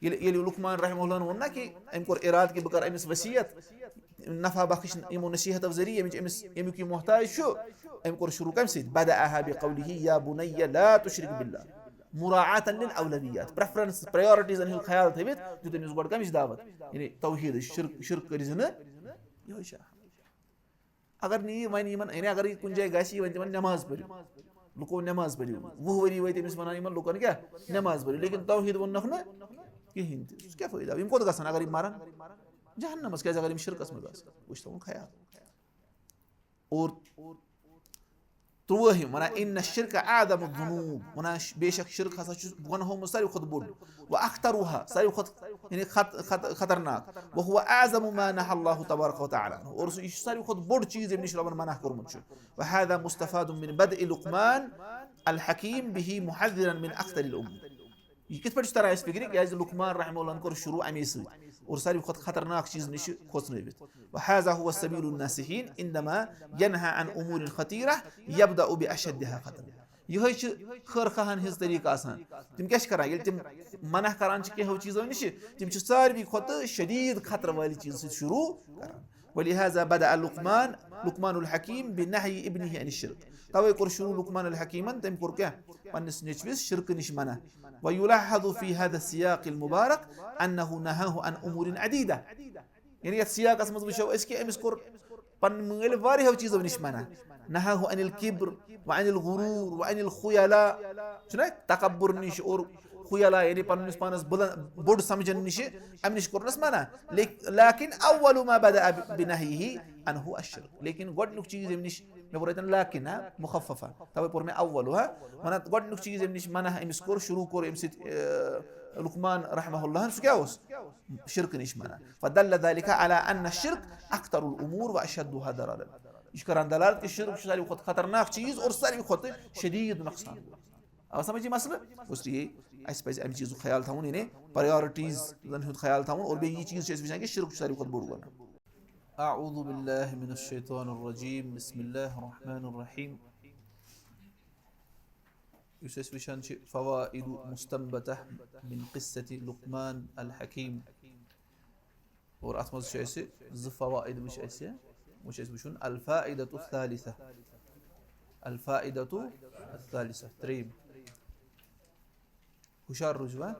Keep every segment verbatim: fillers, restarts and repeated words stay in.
ییٚلہِ ییٚلہِ لقمان رحمہ اللہن ووٚن نا کہِ أمۍ کوٚر ارادٕ کہِ بہٕ کرٕ أمِس وصیت، نفع بخش یِمو نصیحتو ذٔریعہٕ، ییٚمِچ أمِس، ییٚمیُک یہِ محتاج چھُ، أمۍ کوٚر شروع کَمہِ سۭتۍ؟ بدأها بقوله يا بني لا تشرك بالله، مراعاة للأولويات، preference، priorities ہُنٛد خیال تھٲوِتھ دیُت أمِس گۄڈٕ کَمِچ دعوت؟ یعنی توحیٖدٕچ، شرک، شرک کٔرۍ زِ نہٕ۔ یِہوٚے چھُ اہم۔ اگر نہٕ یہِ وَنہِ یِمن، یعنی اگر یہِ کُنہِ جایہِ گژھِ، یہِ وَنہِ تِمن نٮ۪ماز پٔرِو، لُکو نٮ۪ماز پٔرِو، وُہ ؤری وٲتۍ أمِس وَنان یِمن لُکن کیٛاہ؟ نٮ۪ماز پٔرِو، لیکن توحیٖد ووٚننکھ نہٕ کِہیٖنۍ تہِ۔ سُہ کیٛاہ فٲیدٕ آو؟ یِم کوٚت گژھن اگر یِم مَرَن؟ جہنمس۔ کیٛازِ؟ اگر یِم شرکس منٛز آسن، وٕچھ تھاوُن خیال۔ اور ترٛوٲہِم وَنان، ان الشرک اعظم الذنوب، وَنان، بے شک شرک ہسا چھُ گۄنہو منٛز ساروی کھۄتہٕ بوٚڑ، واخطرها، ساروی کھۄتہٕ، یعنی خط-، خط-، خطرناک، وهو اعظم ما نهى الله تبارک وتعالى عنه، اور سُہ، یہِ چھُ ساروی کھۄتہٕ بوٚڑ چیٖز ییٚمہِ نِش رۄبن منع کوٚرمُت چھُ۔ وهذا مستفاد من بدء لقمان الحکیم به محذرا من اخطر الامور۔ یہِ کِتھ پٲٹھۍ چھُ تران اَسہِ فِکرِ؟ کیٛازِ لقمان رحمہ اللہن کوٚر شروع اَمے سۭتۍ، اور ساروی کھۄتہٕ خطرناک چیٖز نِش کھوژنٲوِتھ۔ وهذا هو سبيل الناصحين عندما ينهى عن أمور خطيرة يبدأ بأشدها خطرا۔ یِہوٚے چھِ خٲر خواہن ہٕنٛز طریٖقہٕ آسان۔ تِم کیٛاہ چھِ کران؟ ییٚلہِ تِم منع کران چھِ کینٛہو چیٖزو نِش، تِم چھِ ساروی کھۄتہٕ شدیٖد خطرٕ والہِ چیٖزٕ سۭتۍ شروع کران۔ ولهذا بدأ لقمان، لقمان الحكيم بنهي ابنه عن الشرك۔ توے کوٚر شروع لقمان الحکیمن، تٔمۍ کوٚر کیٛاہ؟ پننِس نیٚچوِس شرکہٕ نِش منع۔ ويلاحظ في هذا السياق المبارك أنه نهاه عن أمور عديدة۔ یعنی یتھ سیاقس منٛز وٕچھو أسۍ کہِ أمِس کوٚر پننہِ مٲلۍ واریاہو چیٖزو نِش منع۔ نهاه عن الكبر وعن الغرور وعن الخيلاء۔ چھُنہ تکبر نِش اور خیلاء، یعنی پننِس پانس بلند، بوٚڑ سمجھن نِش، امہِ نِش کوٚرنس منع۔ لیک-، لكن أول ما بدأ بنهيه عنه الشرك۔ لیکن گۄڈنیُک چیٖز ییٚمہِ نِش، مےٚ پوٚر اتٮ۪ن لكن، ہا، مخففہ، توے پوٚر مےٚ اول، ہا۔ ونان گۄڈنیُک چیٖز ییٚمہِ نِش منع أمِس کوٚر، شروع کوٚر أمۍ سۭتۍ، اے، لقمان رحمہ اللہن، سُہ کیٛاہ اوس؟ شرکہٕ نِش منع۔ فدل ذلك على أن الشرك أخطر الأمور وأشدها ضررا۔ یہِ چھُ کران دلالت کہِ شرک چھُ ساروی کھۄتہٕ خطرناک چیٖز اور ساروی کھۄتہٕ شدیٖد نۄقصان وول۔ آو سمجھ یہِ مسلہٕ؟ اس لیے اَسہِ پَزِ اَمہِ چیٖزُک خیال تھاوُن، یعنی priorities زن ہُنٛد خیال تھاوُن، اور بیٚیہِ یہِ چیٖز چھِ أسۍ وٕچھان کہِ شرک چھُ ساروی کھۄتہٕ بوٚڑ گۄناہ۔ أعوذ بالله من الشيطان الرجيم، بسم الله الرحمن الرحيم۔ یُس أسۍ وٕچھان چھِ فوائد مستنبطة من قصة لقمان الحكيم، اور اَتھ منٛز چھِ اَسہِ زٕ فوائد وٕچھ اَسہِ، وۄنۍ چھِ اَسہِ وٕچھُن الفائدة الثالثة، الفائدة الثالثة، ترٛیٚیِم۔ ہُشار روٗزِو، ہا۔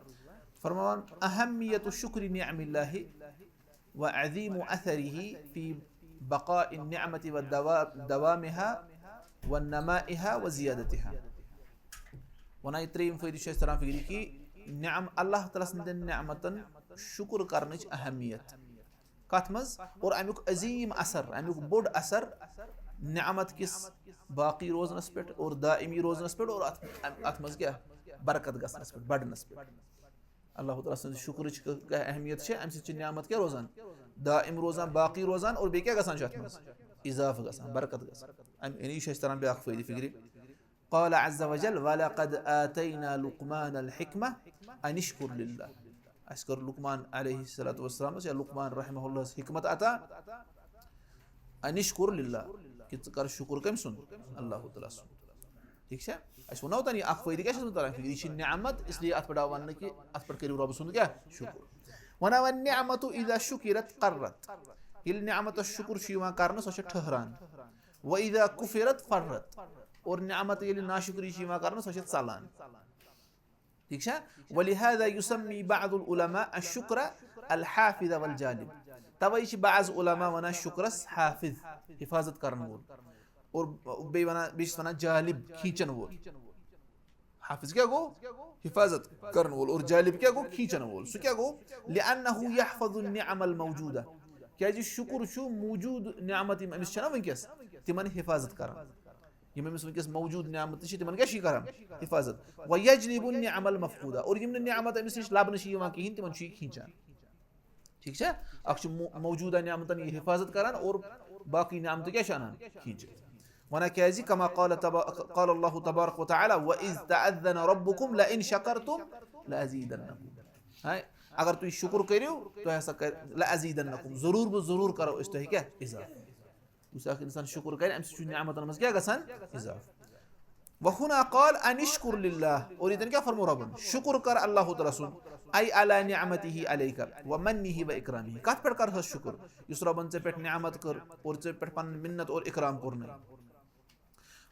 فرماوان، أهمية شكر نعم الله وعظيم أثره في بقاء النعمة ودوا-، دوامها ونمائها وزيادتها۔ وَنان یہِ ترٛیٚیِم فٲیدٕ چھُ اَسہِ تران فِکرِ کہِ نعم، اللہ تعالیٰ سٕنٛدٮ۪ن نعمتن شُکُر کرنٕچ اہمیت۔ کتھ منٛز؟ اور امیُک عظیٖم اثر، امیُک بوٚڑ اثر نعمت کِس باقی روزنس پٮ۪ٹھ اور دائمی روزنس پٮ۪ٹھ اور اتھ، اتھ منٛز کیٛاہ؟ برکت گژھنس پٮ۪ٹھ، بڑنس پٮ۪ٹھ۔ اللہ تعالیٰ سٕنٛز شُکرٕچ کیٛاہ اہمیت چھےٚ؟ امہِ سۭتۍ چھِ نعمت کیٛاہ روزان؟ دائم روزان، باقی روزان اور بیٚیہِ کیٛاہ گژھان چھُ اتھ منٛز؟ اضافہٕ گژھان، برکت گژھان۔ امہِ، یعنی یہِ چھُ اَسہِ تران بیٛاکھ فٲیدٕ فِکرِ۔ قال عز وجل، ولقد آتينا لقمان الحكمة أن اشكر لله۔ اَسہِ کٔر لقمان علیہ الصلوۃ والسلامس یا لقمان رحمہ اللہس حکمت عطا، أن اشكر لله، کہِ ژٕ کر شُکُر کٔمۍ سُنٛد؟ اللہ تعالیٰ سُنٛد۔ ٹھیٖک چھا؟ اَسہِ ووٚنو تۄہہِ یہِ اکھ فٲیدٕ کیٛاہ چھُ اَسہِ تران فِکرِ؟ یہِ چھِ نعمت، اس لیے اَتھ پٮ۪ٹھ آو وَننہٕ کہِ اَتھ پٮ۪ٹھ کٔرِو رۄبہٕ سُنٛد کیٛاہ؟ شُکُر۔ وَنان وۄنۍ نعمت اذا شُکِرت قرت، ییٚلہِ نعمتس شُکُر چھُ یِوان کرنہٕ، سۄ چھےٚ ٹھٔہران۔ وَإِذَا كُفِرَتْ فَرَّتْ، اور نعمت ییٚلہِ ناشُکری چھِ یِوان کرنہٕ، سۄ چھےٚ ژَلان۔ ٹھیٖک چھا؟ وَلِهَذَا يُسَمِّي بَعْضُ الْعُلَمَاءِ الشُّكْرَ الْحَافِظَ وَالْجَالِبَ۔ تَوَے چھِ بعض علماء وَنان شُکرَس حافظ، حفاظت کَرَن وول۔ اور بیٚیہِ وَنان، بیٚیہِ چھِس وَنان جالب، کھیٖنچَن وول۔ حافظ کیٛاہ گوٚو؟ حفاظت کرن وول۔ اور جالب کیٛاہ گوٚو؟ کھینچن وول۔ سُہ کیٛاہ گوٚو؟ لأنه يحفظ النعم الموجودة۔ کیٛازِ شُکُر چھُ موجود نعمت یِم أمِس چھَنا وٕنکیٚس، تِمن حفاظت کران۔ یِم أمِس وٕنکیٚس موجود نعمت چھِ، تِمن کیٛاہ چھِ یہِ کران؟ حفاظت۔ ويجلب النعم المفقودة۔ اور یِم نہٕ نعمت أمِس نِش لبنہٕ چھِ یِوان کِہیٖنۍ، تِمن چھُ یہِ کھینچان۔ ٹھیٖک چھا؟ اکھ چھُ مو-، موجودہ نعمتن یہِ حفاظت کران اور باقی نعمتہٕ کیٛاہ چھِ انان؟ کھینچِتھ۔ ونان کیٛازِ؟ كما قال تبا-، قال الله تبارك وتعالى، وإذ تأذن ربكم لئن شكرتم لأزيدنكم۔ ہاے، اگر تُہۍ شُکُر کٔرِو، تۄہہِ ہسا کر-، لأزيدنكم، ضروٗر بہٕ ضروٗر کرو أسۍ تۄہہِ کیٛاہ؟ اضافہٕ۔ یُس اکھ انسان شُکُر کرِ، امہِ سۭتۍ چھُ نعمتن منٛز کیٛاہ گژھان؟ اضافہٕ۔ وهنا قال أن اشكر لله، اور ییٚتٮ۪ن کیٛاہ فرموو رۄبن؟ شُکُر کر اللہ تعالیٰ سُنٛد۔ أي على نعمته عليك ومنه وإكرامه۔ کتھ پٮ۪ٹھ کرہس شکر؟ یُس رۄبن ژےٚ پٮ۪ٹھ نعمت کٔر اور ژےٚ پٮ۪ٹھ پنٕنۍ منت اور اکرام کوٚرنَے۔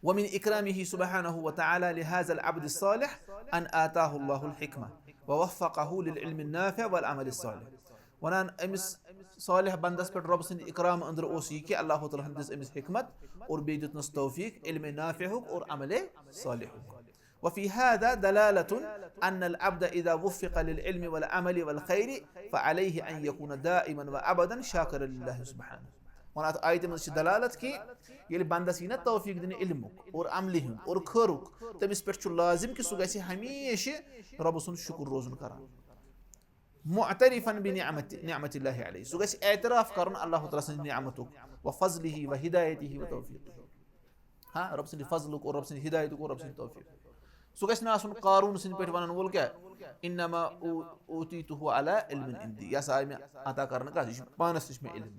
ومن إكرامه سبحانه وتعالى لهذا العبد الصالح أن آتاه الله الحكمة ووفقه للعلم النافع والعمل الصالح۔ ونان أمس صالح بندس پٮ۪ٹھ رۄب سٕنٛدِ اکرام أنٛدرٕ اوس یہِ کہِ اللہ تعالیٰ ہن دِژ أمِس حکمت اور بیٚیہِ دیُتنس توفیق علم نافعُک اور عمل صالحُک۔ وفي هذا دلالة أن العبد إذا وفق للعلم والعمل والخير فعليه أن يكون دائما وأبدا شاكرا لله سبحانه۔ ونان اتھ آیتہِ منٛز چھِ دلالت کہِ ییٚلہِ بندس یی نہ توفیق دِنہٕ علمُک اور عملہِ ہُنٛد اور خٲرُک، تٔمِس پٮ۪ٹھ چھُ لازم کہِ سُہ گژھِ ہمیشہِ رۄبہٕ سُنٛد شُکُر روزُن کران۔ معترفا بنعمت نعمت الله عليه، سُہ گژھِ اعتراف کرُن اللہ تعالیٰ سٕنٛدِ نعمتُک، وفضله وهدايته وتوفيقه۔ ہاں، رۄب سٕنٛدِ فضلُک اور رۄب سٕنٛدِ ہدایتُک اور رۄب سٕنٛدِ توفیق۔ سُہ گژھِ نہٕ آسُن قارون سٕنٛدِ پٲٹھۍ ونن وول کیٛاہ، انما او-، اوتیتہ علی علم عندی، یہِ ہسا آیہِ مےٚ عطا کرنہٕ کتھ، یہِ چھُ پانس نِش مےٚ علم۔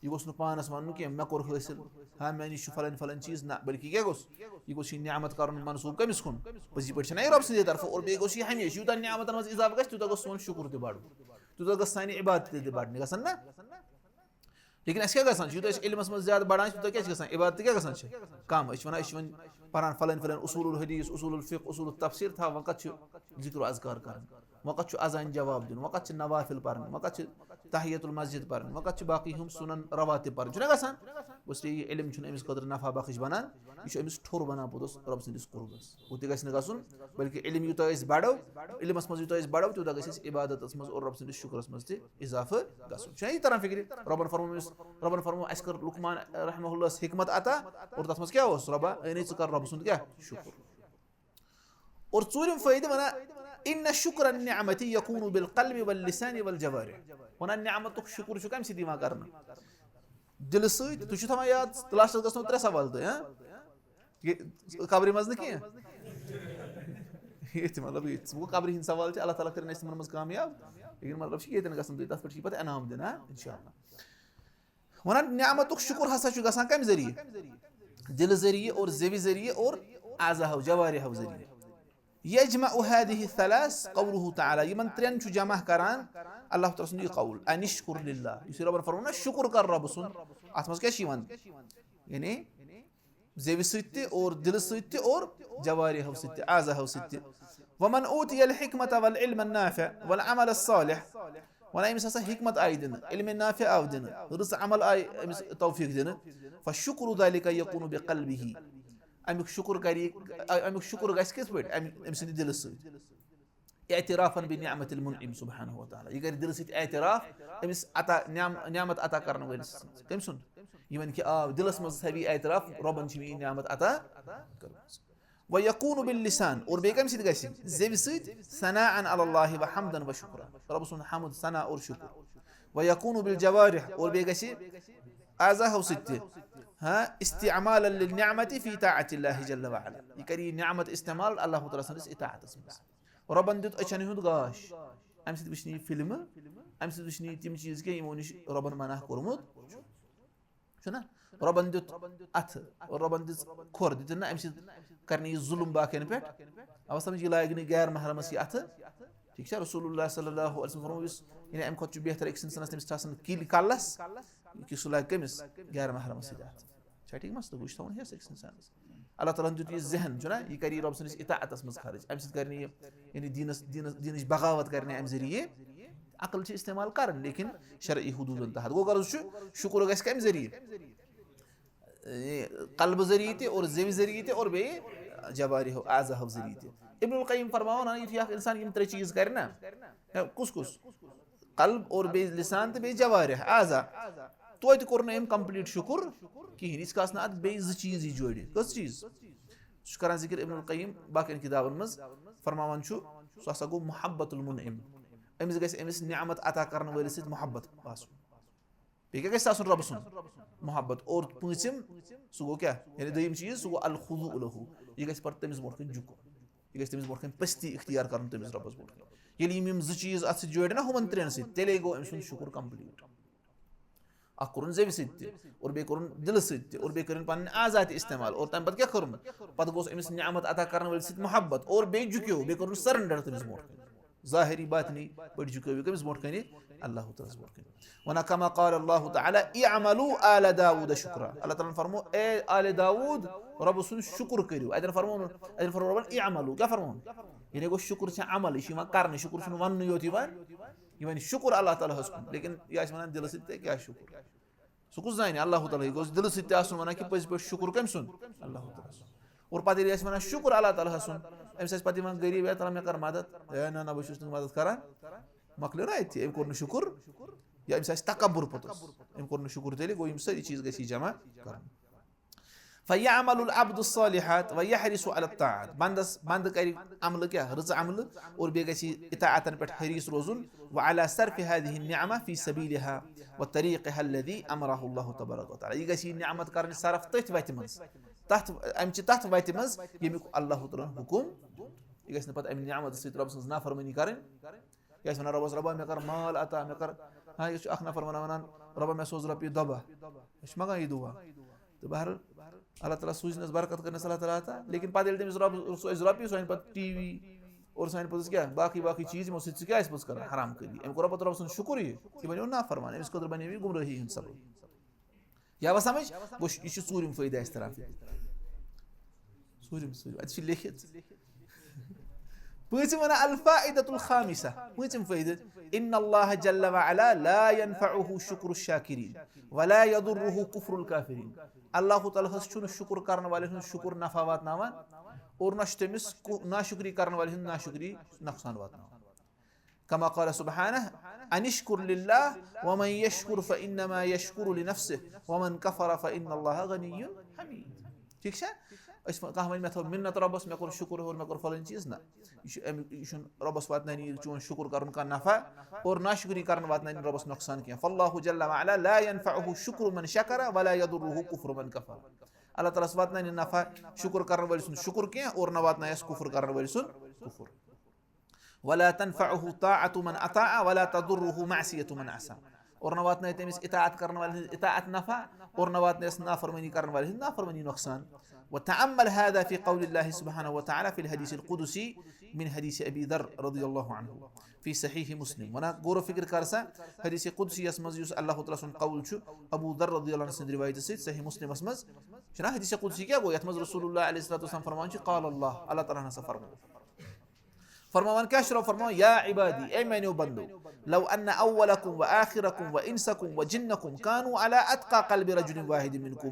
یہِ گوٚژھ نہٕ پانس ونُن کینٛہہ مےٚ کوٚر حٲصِل، ہاں مےٚ نِش چھُ فلٲنۍ فلٲنۍ چیٖز، نہ، بلکہِ کیٛاہ گوٚژھ؟ یہِ گوٚژھ یہِ نعمت کرُن منسوٗب کٔمِس کُن؟ پٔزی پٲٹھۍ چھَنہ یہِ رۄب سٕنٛدِ طرفہٕ، اور بیٚیہِ گوٚژھ یہِ ہمیشہِ، یوٗتاہ نعمتن منٛز اضافہٕ گژھِ، تیوٗتاہ گوٚژھ سون شُکُر تہِ بڑُن، تیوٗتاہ گٔژھ سانہِ عبادت تہِ بڑنہِ گژھن نہ۔ لیکن اَسہِ کیٛاہ گژھان چھُ؟ یوٗتاہ أسۍ علمس منٛز زیادٕ بڑان چھِ، تیوٗتاہ کیٛاہ چھِ گژھان؟ عبادت تہِ کیٛاہ گژھان چھِ؟ کم۔ أسۍ چھِ وَنان، أسۍ چھِ وۄنۍ پران فلٲنۍ فلٲنۍ اصوٗل الحدیث، اصوٗل الفقہ، اصوٗل التفسیر تھاوان، وۄنۍ کَتھ چھُ ذکر و اذکار کران؟ وۄنۍ کَتھ چھُ اذان جواب دیُن؟ وۄنۍ کَتھ چھِ نوافل پرٕنۍ؟ وۄنۍ کَتھ چھِ تحیت المسجد پرٕنۍ؟ وۄنۍ کَتھ چھِ باقٕے ہُم سُنن رواتب پرٕنۍ؟ چھُنہ گژھان؟ اس لیے یہِ علم چھُنہٕ أمِس خٲطرٕ نفع بخش بنان، یہِ چھُ أمِس ٹھوٚر بنان پوٚتُس رۄب سٕنٛدِس قربس۔ ہُہ تہِ گژھِ نہٕ گژھُن، بلکہِ علم یوٗتاہ أسۍ بڑو، علمس منٛز یوٗتاہ أسۍ بڑو، تیوٗتاہ گژھِ اَسہِ عبادتس منٛز اور رۄب سٕنٛدِس شُکرس منٛز تہِ اضافہٕ گژھُن۔ چھُنہ یہِ تران فِکرِ؟ رۄبن فرموو أمِس، رۄبن فرموو اَسہِ کٔر لقمان رحمہ اللہس حکمت عطا، اور تتھ منٛز کیٛاہ اوس؟ رۄبا، اے نے ژٕ کر رۄبہٕ سُنٛد کیٛاہ؟ شُکُر۔ اور ژوٗرِم فٲیدٕ ونان، ان شکر النعمت یکون بالقلب واللسان والجوارح۔ ونان نعمتُک شُکُر چھُ کمہِ سۭتۍ یِوان کرنہٕ؟ دِلہٕ سۭتۍ۔ تُہۍ چھِو تھاوان یاد، لاسٹس گژھنو ترٛےٚ سوال تۄہہِ، ہاں؟ یہِ قبرِ منٛز نہٕ کینٛہہ۔ ییٚتہِ مطلب، ییٚتہِ وۄنۍ قبرِ ہِنٛدۍ سوال چھِ، اللہ تعالیٰ کٔرِنۍ اَسہِ تِمن منٛز کامیاب۔ لیکن مطلب چھِ ییٚتٮ۪ن گژھن تُہۍ، تَتھ پٮ۪ٹھ چھِ پَتہٕ انعام دِنہٕ، ہاں، انشاءاللہ۔ ونان نعمتُک شُکُر ہسا چھُ گژھان کَمہِ ذٔریعہٕ؟ دِلہٕ ذٔریعہٕ اور زیوِ ذٔریعہٕ اور اعضاہو، جوارحو ذٔریعہٕ۔ یجمع هذه الثلاث قوله تعالیٰ، یِمن ترٛٮ۪ن چھُ جمع کران اللہ تعالیٰ سُنٛد یہِ قول، ان اشکر للہ، یُس یہِ رۄبن فرموو نہ، شُکُر کر رۄبہٕ سُنٛد، اتھ منٛز کیٛاہ چھُ یِوان؟ یعنی زیوِ سۭتۍ تہِ اور دِلہٕ سۭتۍ تہِ اور جوارحو سۭتۍ تہِ، اعضاہو سۭتۍ تہِ۔ ومن اوتی الحکمت والعلم النافع والعمل الصالح، ونان أمِس ہسا حکمت آیہِ دِنہٕ، علم نافع آو دِنہٕ، رٕژ عمل آیہِ أمِس توفیق دِنہٕ، فشکر ذلك یکون بقلبہ، امیُک شُکُر کرِ یہِ، امیُک شُکُر گژھِ کِتھ پٲٹھۍ؟ امہِ، أمۍ سٕنٛدِ دِلہٕ سۭتۍ۔ اعترافا بنعمت المنعم سبحانہ و تعالیٰ۔ یہِ کرِ دِلہٕ سۭتۍ اعتراف أمِس عطا، نعم-، نعمت عطا کرن وٲلِس سٕنٛز۔ کٔمۍ سُنٛد؟ یہِ وَنہِ کہِ آ، دِلس منٛز تھاوِ یہِ اعتراف، رۄبن چھِ مےٚ یہِ نعمت عطا کٔرمٕژ۔ ویکون باللسان، اور بیٚیہِ کَمہِ سۭتۍ گژھِ؟ زیوِ سۭتۍ، ثناء علی اللہ وحمدا وشکرا، رۄب سُنٛد حمد، ثنا اور شُکُر۔ ویکون بالجوارح، اور بیٚیہِ گژھِ اعضاہو سۭتۍ تہِ، ہاں، استعمالا للنعمت فی طاعت اللہ جل وعلا، یہِ کرِ یہِ نعمت استعمال اللہ تعالیٰ سٕنٛدِس اطاعتس منٛز۔ رۄبن دیُت أچھن ہُنٛد گاش، امہِ سۭتۍ وٕچھ نہٕ یہِ فلمہٕ، امہِ سۭتۍ وٕچھ نہٕ یہِ تِم چیٖز کینٛہہ یِمو نِش رۄبن منع کوٚرمُت چھُ۔ چھُنہ؟ رۄبن دیُت اتھٕ، رۄبن دِژ کھۄر، دِتِن نہ امہِ سۭتۍ کرنہٕ یہِ ظُلُم باقین پٮ۪ٹھ؟ اوا سمجھ، یہِ لاگہِ نہٕ غیر محرمس یہِ اتھٕ۔ ٹھیٖک چھا؟ رسول اللہ صلی اللہ علیہ وسلم فرموو، یُس، یعنی امہِ کھۄتہٕ چھُ بہتر أکِس انسانس، تٔمِس چھِ آسان کِلۍ کلس، کہِ سُہ لاگہِ کٔمِس؟ غیر محرمس سۭتۍ اتھٕ۔ چھا ٹھیٖک مسلہٕ؟ گوٚو، یہِ چھُ تھاوُن ہیٚس أکِس انسانس۔ اللہ تعالیٰ ہن دیُت یہِ ذہن، چھُنہ، یہِ کرِ یہِ رۄب سٕنٛدِس اطاعتس منٛز خرٕچ، امہِ سۭتۍ کرِ نہٕ یہِ، یعنی دیٖنس، دیٖنس، دیٖنٕچ بغاوت کرِ نہٕ امہِ ذٔریعہٕ۔ عقل چھِ استعمال کرٕنۍ، لیکن شرعی حدوٗدن تحت۔ گوٚو، غرض چھُ، شُکُر گژھِ کمہِ ذٔریعہٕ؟ اے، قلبہٕ ذٔریعہٕ تہِ اور زیوِ ذٔریعہٕ تہِ اور بیٚیہِ جوارحو، اعضاہو ذٔریعہٕ تہِ۔ ابن القیم فرماوان، یُتھُے اکھ انسان یِم ترٛےٚ چیٖز کرِ نا، یا کُس کُس؟ قلب اور بیٚیہِ لسان تہٕ بیٚیہِ جوارح، اعضا۔ توتہِ کوٚر نہٕ أمۍ complete شُکُر کِہیٖنۍ۔ ییٖتِس کالس نہٕ اتھ بیٚیہِ زٕ چیٖز یی جوڑِ۔ کٔژ چیٖز؟ سُہ چھُ کران ذکر ابن القیم باقین کتابن منٛز، فرماوان چھُ، سُہ ہسا گوٚو محبت المنعم۔ أمِس گژھِ أمِس نعمت عطا کرن وٲلِس سۭتۍ محبت آسُن۔ بیٚیہِ کیٛاہ گژھِ آسُن؟ رۄبہٕ سُنٛد محبت۔ اور پوٗنٛژِم، سُہ گوٚو کیٛاہ؟ یعنی دوٚیِم چیٖز، سُہ گوٚو الخضوع لہو۔ یہِ گژھِ پتہٕ تٔمِس برونٛٹھ کَنہِ جُکُن۔ یہِ گژھِ تٔمِس برونٛٹھ کَنہِ پٔستی اختیار کَرُن تٔمِس رۄبَس برونٛٹھ کَنہِ۔ ییٚلہِ یِم، یِم زٕ چیٖز اَتھ سۭتۍ جوڑِ نا، ہُمَن ترٛٮ۪ن سۭتۍ، تیٚلے گوٚو أمۍ سُنٛد شُکُر complete۔ اَکھ کوٚرُن زیوِ سۭتۍ تہِ، اور بیٚیہِ کوٚرُن دِلہٕ سۭتۍ تہِ، اور بیٚیہِ کٔرِن پَنٕنۍ اعضا تہِ استعمال، اور تَمہِ پَتہٕ کیٛاہ کوٚرمُت؟ پَتہٕ گوٚژھ أمِس نعمت عطا کَرَن وٲلِس سۭتۍ محبت، اور بیٚیہِ جُکیو، بیٚیہِ کوٚرُن surrender تٔمِس برونٛٹھ کَنہِ۔ ظٲہری باطنی پٲٹھۍ جُکٲوِو کٔمِس برونٛٹھ کَنہِ؟ اللہ تعالیٰ ہَس برونٛٹھ کَنہِ۔ وَنان کما قال اللہ تعالیٰ، اعملوا آل داود شکرا۔ اللہ تعالیٰ ہَن فرمو، اے آل داود، رۄبہٕ سُنٛد شُکُر کٔرِو۔ اَتٮ۪ن فرموو نہٕ، اَتٮ۪ن فرموو رۄبَن، اعملوا، کیٛاہ فرمووُن؟ یعنی گوٚو شُکُر چھِ عمل، یہِ چھِ یِوان کَرنہٕ، شُکُر چھُنہٕ وَننہٕ یوت یِوان، یہِ وَنہِ شُکُر اللہ تعالیٰ ہَس کُن، لیکن یہِ آسہِ وَنان دِلہٕ سۭتۍ تہِ کیٛاہ شُکُر۔ سُہ کُس زانہِ؟ اللہ تعالیٰ۔ یہِ گوٚژھ دِلہٕ سۭتۍ تہِ آسُن وَنان کہِ پٔزۍ پٲٹھۍ شُکُر کٔمۍ سُنٛد؟ اللہ تعالیٰ سُنٛد۔ اور پَتہٕ ییٚلہِ أسۍ وَنان شُکُر اللہ تعالیٰ سُنٛد، أمِس آسہِ پَتہٕ یِوان غریٖب، "ہے تعالیٰ مےٚ کَر مَدَد، ہے نہ نہ بہٕ چھُس نہٕ مَدَد کَران"، مۄکلیو نہ اَتہِ، أمۍ کوٚر نہٕ شُکُر، یا أمِس آسہِ تکبُر پوٚتُس، أمۍ کوٚر نہٕ شُکُر، تیٚلہِ گوٚو یِم سٲری چیٖز گژھِ یہِ جمع کَرُن۔ فیعمل العبد الصالحات ویحرص علی الطاعات، بندس، بندٕ کرِ عملہٕ کیٛاہ؟ رٕژٕ عملہٕ، اور بیٚیہِ گژھِ یہِ اطاعتن پٮ۪ٹھ حریص روزُن، وعلی صرف هذه النعمة في سبيلها وطريقها الذي أمره الله تبارك وتعالى۔ یہِ گژھِ یہِ نعمت کرٕنۍ صرف تٔتھۍ وتہِ منٛز، تتھ، امہِ چہِ تتھ وتہِ منٛز ییٚمیُک اللہ تعالیٰ ہن حُکُم۔ یہِ گژھِ نہٕ پتہٕ امہِ نعمت سۭتۍ رۄب سٕنٛز نافرمٲنی کرٕنۍ۔ یہِ آسہِ وَنان، "رۄبَس، رۄبا، مےٚ کَر مال عطا، مےٚ کَر"، ہاں، یُس چھُ اکھ نفر وَنان، وَنان، "رۄبا، مےٚ سوز رۄپیہِ دۄبہ"، أسۍ چھِ منٛگان یہِ دُعا۔ تہٕ بہرحال، اللہ تعالیٰ سوٗزِنَس برکت کٔرنَس اللہ تعالیٰ عطا، لیکن پَتہٕ ییٚلہِ تٔمِس رۄب سُہ اَسہِ رۄپیہِ، سُہ اَنہِ پَتہٕ ٹی وی اور سُہ اَنہِ پَتہٕ کیٛاہ، باقٕے باقٕے چیٖز، یِمو سۭتۍ سُہ کیٛاہ آسہِ پوٚتُس کَران؟ حرام کٲری۔ أمۍ کوٚر پَتہٕ رۄب سُنٛد شُکُر یہِ، یہِ بَنیو نافرمان، أمِس خٲطرٕ بَنیو یہِ گُمرٲہی ہُنٛد سبب۔ یا وۄنۍ سمجھ؟ گوٚو، یہِ چھُ ژوٗرِم فٲیدٕ اَسہِ تران فِکرِ۔ ژوٗرِم، ژوٗرِم، اَتہِ چھُ لیکھِتھ۔ پٲنٛژِم وَنان الفائدة الخامسة، پٲنٛژِم فٲیدٕ، ان اللہ جل وعلا لا ينفعه شکر الشاکرین ولا يضره کفر الکافرین۔ اللہ تعالیٰ ہَس چھُنہٕ شُکُر کرن والٮ۪ن ہُنٛد شُکُر نفع واتناوان اور نہ چھُ تٔمِس کُ-، ناشُکری کرن والٮ۪ن ہُنٛد ناشُکری نۄقصان واتناوان۔ کما قال سبحانہ، ان اشکر للہ ومن یشکر فانما یشکر لنفسہ ومن کفر فان اللہ غنی حمید۔ ٹھیٖک چھا؟ أسۍ وَ-، کانٛہہ وَنہِ، "مےٚ تھٲو مِنت رۄبَس، مےٚ کوٚر شُکُر ہیوٚر، مےٚ کوٚر فلٲنۍ چیٖز"، نہ۔ یہِ چھُ اَمیُک، یہِ چھُنہٕ رۄبَس واتناونہِ یہِ چون شُکُر کَرُن کانٛہہ نفع، اور ناشُکری کَرُن واتناونہِ رۄبَس نۄقصان کینٛہہ۔ فاللہ جل وعلا لا ينفعه شکر من شکر ولا یضره کفر من کفر۔ اللہ تعالیٰ ہَس واتناونہِ نفع شُکُر کَرَن وٲلۍ سُنٛد شُکُر کینٛہہ، اور نہ واتنایَس کُفُر کَرَن وٲلۍ سُنٛد کُفُر۔ ولا تنفعه طاعة من اطاع ولا تضره معصية من عصى۔ اور نہ واتنایہِ تٔمِس اطاعت کرن والٮ۪ن ہٕنٛز اطاعت نفع، اور نہ واتنایس نافرمٲنی کرن والٮ۪ن ہٕنٛز نافرمٲنی نۄقصان۔ وتأمل هذا في قول الله سبحانه وتعالى في الحديث القدسي من حديث أبي ذر رضي الله عنه في صحيح مسلم۔ وَنَا غور و فکر کر سا حدیث قدسی یس منٛز، یُس اللہ تعالیٰ سُنٛد قول چھُ ابو ذر رضی اللہ عنہ سٕنٛدِ روایتہِ سۭتۍ صحیح مسلمس منٛز۔ چھُنہ حدیث قدسی کیٛاہ گوٚو؟ یتھ منٛز رسول اللہ علیہ الصلوۃ والسلام فرمان چھُ، قال اللہ، اللہ تعالیٰ ہن ہسا فرموو۔ فرماوان کیٛاہ چھُ رۄب فرماوان؟ یا عبادی، اے میانیو بندو، لو ان اولکم و آخرکم و انسکم و جنکم کانوا علی اتقی قلب رجل واحد منکم۔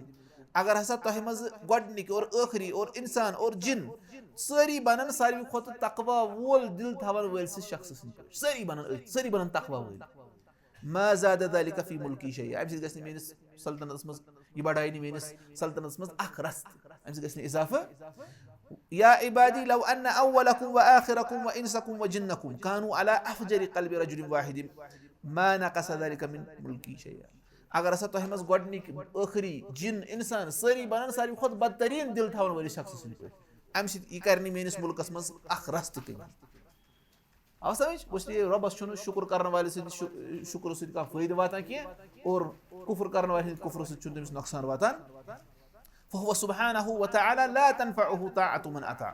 اگر ہسا تۄہہِ منٛز گۄڈنِکۍ اور ٲخری اور انسان اور جن سٲری بنن ساروی کھۄتہٕ تقوی وول دل تھاون وٲلۍ سٕنٛدۍ شخصہٕ سٕنٛدۍ پٲٹھۍ، سٲری بنن أتھۍ، سٲری بنن تقوی وٲلۍ۔ ما زاد ذلك في ملکی شيئا، امہِ سۭتۍ گژھِ نہٕ میٲنِس سلطنتس منٛز، یہِ بڑایہِ نہٕ میٲنِس سلطنتس منٛز اکھ رژھ تہِ، امہِ سۭتۍ گژھِ نہٕ اضافہٕ۔ یا عبادی لو ان اولکم و آخرکم و انسکم و جنکم کانوا علی افجر قلب رجل واحد ما نقص ذلك من ملکی شيئا۔ اگر ہسا تۄہہِ منٛز گۄڈنِکۍ، ٲخری، جن، انسان سٲری بنن ساروی کھۄتہٕ بدترین دل تھاون وٲلِس شخصہٕ سٕنٛدۍ پٲٹھۍ، امہِ سۭتۍ یہِ کرِ نہٕ میٲنِس مُلکس منٛز اکھ رژھ تہِ کٔمی۔ آو سمجھ؟ اس لیے رۄبس چھُنہٕ شُکُر کرن والہِ سٕنٛدِ شُ-، شُکرٕ سۭتۍ کانٛہہ فٲیدٕ واتان کینٛہہ، اور کُفُر کرن والہِ ہٕنٛدِ کُفرٕ سۭتۍ چھُنہٕ تٔمِس نۄقصان واتان۔ فهو سبحانه وتعالى لا تنفعه طاعة من أطاع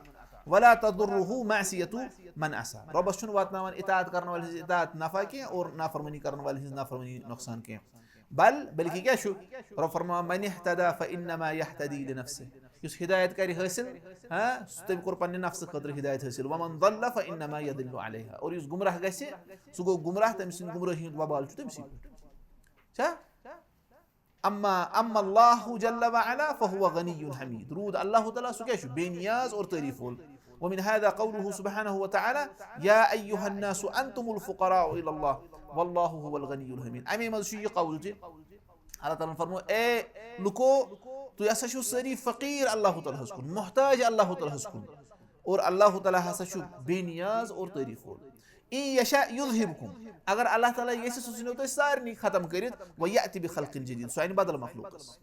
ولا تضره معصية من عصى۔ رۄبس چھُنہٕ واتناوان اطاعت کرن والہِ ہٕنٛز اطاعت نفع کینٛہہ اور نافرمٲنی کرن والہِ ہٕنٛز نافرمٲنی نۄقصان کینٛہہ۔ بل، بلکہِ کیٛاہ چھُ؟ رۄب فرماوان، من اهتدى فإنما يهتدي لنفسه۔ یُس ہدایت کرِ حٲصِل، ہاں، سُہ، تٔمۍ کوٚر پننہِ نفسہٕ خٲطرٕ ہدایت حٲصِل۔ ومن ضل فإنما يضل عليها۔ اور یُس گمراہ گژھِ، سُہ گوٚو گمراہ، تٔمۍ سٕنٛدِ گمرٲہی ہُنٛد وبال چھُ تٔمۍ سٕے پٮ۪ٹھ۔ چھا؟ اما، اما اللہ جل وعلا فهو غنی حمید۔ روٗد اللہ تعالیٰ، سُہ کیٛاہ چھُ؟ بے نیاز اور تعریف وول۔ ومن هذا قوله سبحانه وتعالى، يا أيها الناس أنتم الفقراء إلى الله والله هو الغني الحميد۔ اَمے منٛز چھُ یہِ قول تہِ، اللہ تعالیٰ ہن فرموو، اے لُکو، تُہۍ ہسا چھِو سٲری فقیٖر اللہ تعالیٰ ہس کُن، محتاج اللہ تعالیٰ ہس کُن، اور اللہ تعالیٰ ہسا چھُ بے نیاز اور تعریف وول۔ ان یشاء یذہبکم، اگر اللہ تعالیٰ یژھِ، سُہ ژھٕنیو تۄہہِ سارنٕے ختم کٔرِتھ، ویأتِ بخلق جدید، سُہ انہِ بدل مخلوقس۔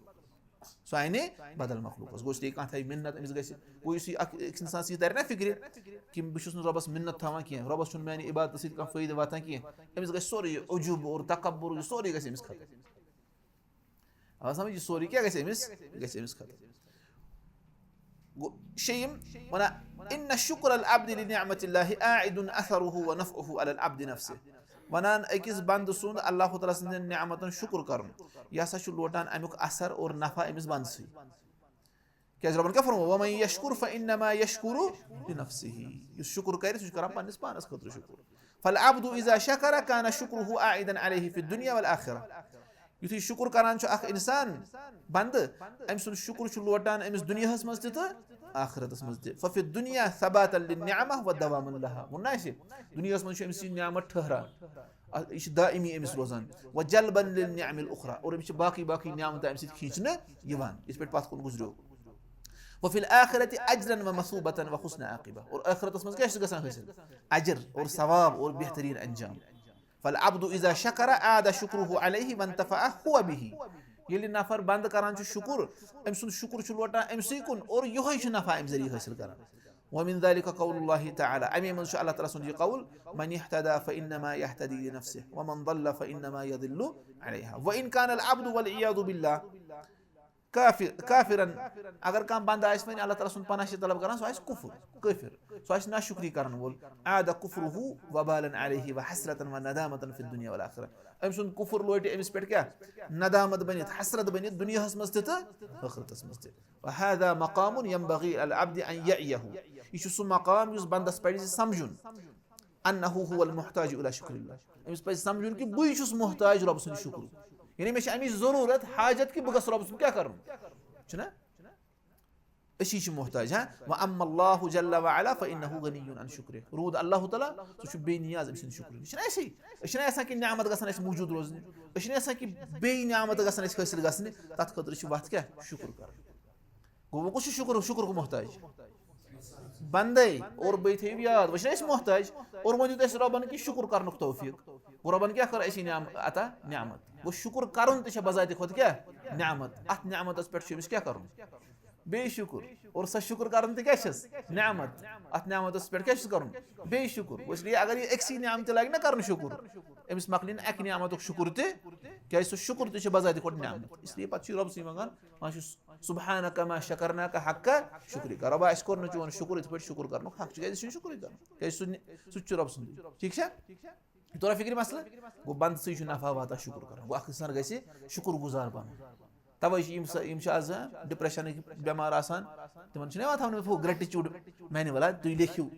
سُہ انہِ بدل مخلوقس۔ گوٚو اس لیے کانٛہہ تھایہِ مِنت، أمِس گژھِ، گوٚو یُس یہِ اکھ، أکِس انسانس یہِ ترِ نا فکرِ کہِ بہٕ چھُس نہٕ رۄبس مِنت تھاوان کینٛہہ، رۄبس چھُنہٕ میانہِ عبادتہٕ سۭتۍ کانٛہہ فٲیدٕ واتان کینٛہہ، أمِس گژھِ سورُے یہِ عجوٗب اور تکبر، یہِ سورُے گژھِ أمِس ختم۔ آو سمجھ؟ یہِ سورُے کیٛاہ گژھِ أمِس؟ یہِ گژھِ أمِس ختم۔ گوٚو، شیٚیِم وَنان، ان شکر العبد لنعمت اللہ عائد اثره ونفعه علی العبد نفسہ۔ وَنان، أکِس بندٕ سُنٛد اللہ تعالیٰ سٕنٛدٮ۪ن نعمتن شُکُر کرُن، یہِ ہسا چھُ لوٹان اَمیُک اثر اور نفع أمِس بندٕ سٕے۔ کیٛازِ رۄبن کیٛاہ فرموو؟ ومن یشکر فانما یشکر لنفسہ۔ یُس شُکُر کرِ، سُہ چھُ کران پننِس پانس خٲطرٕ شُکُر۔ فالعبد اذا شکر کان شکرہ عائدا علیہ فی الدنیا والآخرہ۔ یُتھُے شُکُر کران چھُ اکھ انسان، بندٕ، أمۍ سُنٛد شُکُر چھُ لوٹان أمِس دُنیاہس منٛز تہِ تہٕ آخرتس منٛز تہِ۔ ففی الدنیا ثباتا للنعمہ و دواما لہا۔ ووٚن نہ اَسہِ، دُنیاہس منٛز چھُ أمِس یہِ نعمت ٹھہران، اَ-، یہِ چھِ دائمی أمِس روزان۔ و جلبا للنعم الاخری، اور أمِس چھِ باقٕے باقٕے نعمتہٕ اَمہِ سۭتۍ کھینچنہٕ یِوان، یِتھ پٲٹھۍ پتھ کُن گُزریو۔ وفی الآخرۃ اجرا و مثوبۃ و حسن عاقبہ، اور ٲخرتس منٛز کیٛاہ چھُ گژھان حٲصِل؟ اجر اور ثواب اور بہتریٖن انجام۔ فالعبد اذا شکر عاد شکرہ علیہ وانتفع ہو بہ۔ ییٚلہِ نفر بندٕ کران چھُ شُکُر، أمۍ سُنٛد شُکُر چھُ لوٹان أمۍ سٕے کُن اور یِہوٚے چھُ نفع اَمہِ ذٔریعہٕ حٲصِل کران۔ ومن ذلك قول اللہ تعالیٰ، اَمے منٛز چھُ اللہ تعالیٰ سُنٛد یہِ قول، من اہتدی فانما یہتدی لنفسہ ومن ضل فانما یضل علیہا وان کان العبد والعیاذ باللہ کافر، کافرن، اگر کانٛہہ بندٕ آسہِ وۄنۍ اللہ تعالیٰ سُنٛد پناہ چھِ طلب کران، سُہ آسہِ کُفُر، کٲفِر، سُہ آسہِ ناشُکری کرن وول، عاد کفرہ وبالا علیہ وحسرة وندامة فی الدنیا والآخرہ۔ أمۍ سُنٛد کُفُر لوٹہِ أمِس پٮ۪ٹھ کیٛاہ؟ ندامت بٔنِتھ، حسرت بٔنِتھ دُنیاہس منٛز تہِ تہٕ ٲخرتس منٛز تہِ۔ وہذا مقام ینبغی العبد ان یعیہ۔ یہِ چھُ سُہ مقام یُس بندس پزِ سمجھُن۔ انہ هو المحتاج الی شکر اللہ۔ أمِس پزِ سمجھُن کہِ بٕے چھُس محتاج رۄب سٕنٛدِ شُکرُک۔ یعنی مےٚ چھِ اَمِچ ضروٗرت، حاجت کہِ بہٕ گژھٕ رۄب سُنٛد کیٛاہ کرُن؟ چھُنہ؟ أسی چھِ محتاج، ہاں؟ واما اللہ جل وعلا فانہ غنی عن شکرہ۔ روٗد اللہ تعالیٰ، سُہ چھُ بے نیاز أمۍ سٕنٛدِ شُکرٕ نِش۔ چھُنہ اَسہِ، أسۍ چھِنہ یَژھان کہِ نعمت گژھن اَسہِ موٗجوٗد روزنہِ، أسۍ چھِنہ یَژھان کہِ بیٚیہِ نعمت گژھن اَسہِ حٲصِل گژھنہِ، تَتھ خٲطرٕ چھِ وَتھ کیٛاہ؟ شُکُر کَرُن۔ گوٚو، وۄنۍ کُس چھُ شُکُر، شُکُرُک محتاج؟ بندے۔ اور بیٚیہِ تھٲیِو یاد، وۄنۍ چھِنہ أسۍ محتاج، اور وۄنۍ دیُت اَسہِ رۄبَن کہِ شُکُر کَرنُک توفیٖق۔ گوٚو، رۄبَن کیٛاہ کٔر اَسہِ یہِ نعم-، عطا؟ نعمت۔ گوٚو، شُکُر کَرُن تہِ چھےٚ بذاتِ خۄد کیٛاہ؟ نعمت۔ اَتھ نعمتَس پٮ۪ٹھ چھُ أمِس کیٛاہ کَرُن؟ بیٚیہِ شُکُر۔ اور سۄ شُکُر کَرُن تہِ کیٛاہ چھَس؟ نعمت۔ اَتھ نعمتَس پٮ۪ٹھ کیٛاہ چھُس کَرُن؟ بیٚیہِ شُکُر۔ گوٚو، اس لیے اگر یہِ أکسٕے نعمتہِ لَگہِ نہ کَرُن شُکُر، أمِس مۄکلہِ نہٕ اَکہِ نعمتُک شُکُر تہِ، کیٛازِ سُہ شُکُر تہِ چھُ بذاتِ خۄد نعمت۔ اس لیے پَتہٕ چھُ یہِ رۄبسٕے منٛگان، وَنان چھُس، سبحانک ما شکرناک حق شکرک۔ رۄبا، اَسہِ کوٚر نہٕ چون شُکُر یِتھ پٲٹھۍ شُکُر کَرنُک حق چھُ، کیٛازِ یہِ چھُنہٕ شُکرٕے کَرُن، کیٛازِ سُہ نہِ-، سُہ تہِ چھُ رۄب سُنٛدُے۔ ٹھیٖک چھا؟ یہِ توٚرا فِکرِ مسلہٕ؟ گوٚو، بنٛدٕ سٕے چھُ نفع واتان شُکُر کَرُن۔ گوٚو، اَکھ اِنسان گژھِ شُکُر گُزار بَنُن۔ تَوَے چھِ یِم سا-، یِم چھِ آز ڈِپرٛشَنٕکۍ بٮ۪مار آسان، تِمَن چھُنہ یِوان تھاونہٕ، فو گریٹِچوٗڈ مینوَل، ہا، تُہۍ لیکھِو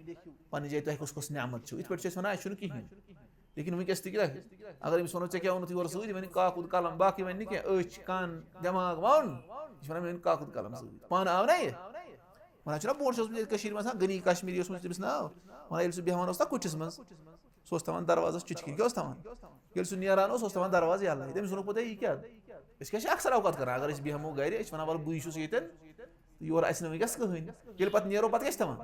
پنٛنہِ جایہِ تۄہہِ کُس کُس نعمت چھُو۔ یِتھ پٲٹھۍ چھِ أسۍ وَنان، اَسہِ چھُنہٕ کِہیٖنۍ۔ لیکن وٕنکیٚس تہِ کیٛاہ؟ اگر أمِس وَنو، "ژےٚ کیٛاہ اوٚنُتھ یورٕ سۭتۍ؟" یہِ وَنہِ، "کاکُد قلم"، باقٕے وَنہِ نہٕ کینٛہہ، أچھ، کَن، دٮ۪ماغ، وَن۔ یہِ چھِ وَنان، "مےٚ أنۍ کاکُد قلم سۭتۍ۔" پانہٕ آو نہ یہِ؟ وَنان چھُنہ، برونٛٹھ چھُ اوسمُت ییٚتہِ کٔشیٖرِ منٛز آسان غنی کشمیٖری، اوسمُت تٔمِس ناو۔ وَنان، ییٚلہِ سُہ بیٚہوان اوس نا کُٹھِس منٛز، سُہ اوس تھاوان دروازَس چُٹھۍ کِنۍ، کیٛاہ اوس تھاوان؟ ییٚلہِ سُہ نیران اوس، سُہ اوس تھاوان دروازٕ یَلَے۔ تٔمِس ووٚنُکھ پَتہٕ، "ہے، یہِ کیٛاہ؟ أسۍ کیٛاہ چھِ اکثر اوقات کران؟ اگر أسۍ بیٚہمو گرِ، أسۍ چھِ وَنان، 'وَلہٕ، بٕے چھُس ییٚتٮ۪ن، تہٕ یورٕ آسہِ نہٕ وٕنکیٚس کٕہٕنۍ.'" ییٚلہِ پَتہٕ نیرو، پَتہٕ کیٛاہ چھِ تھاوان؟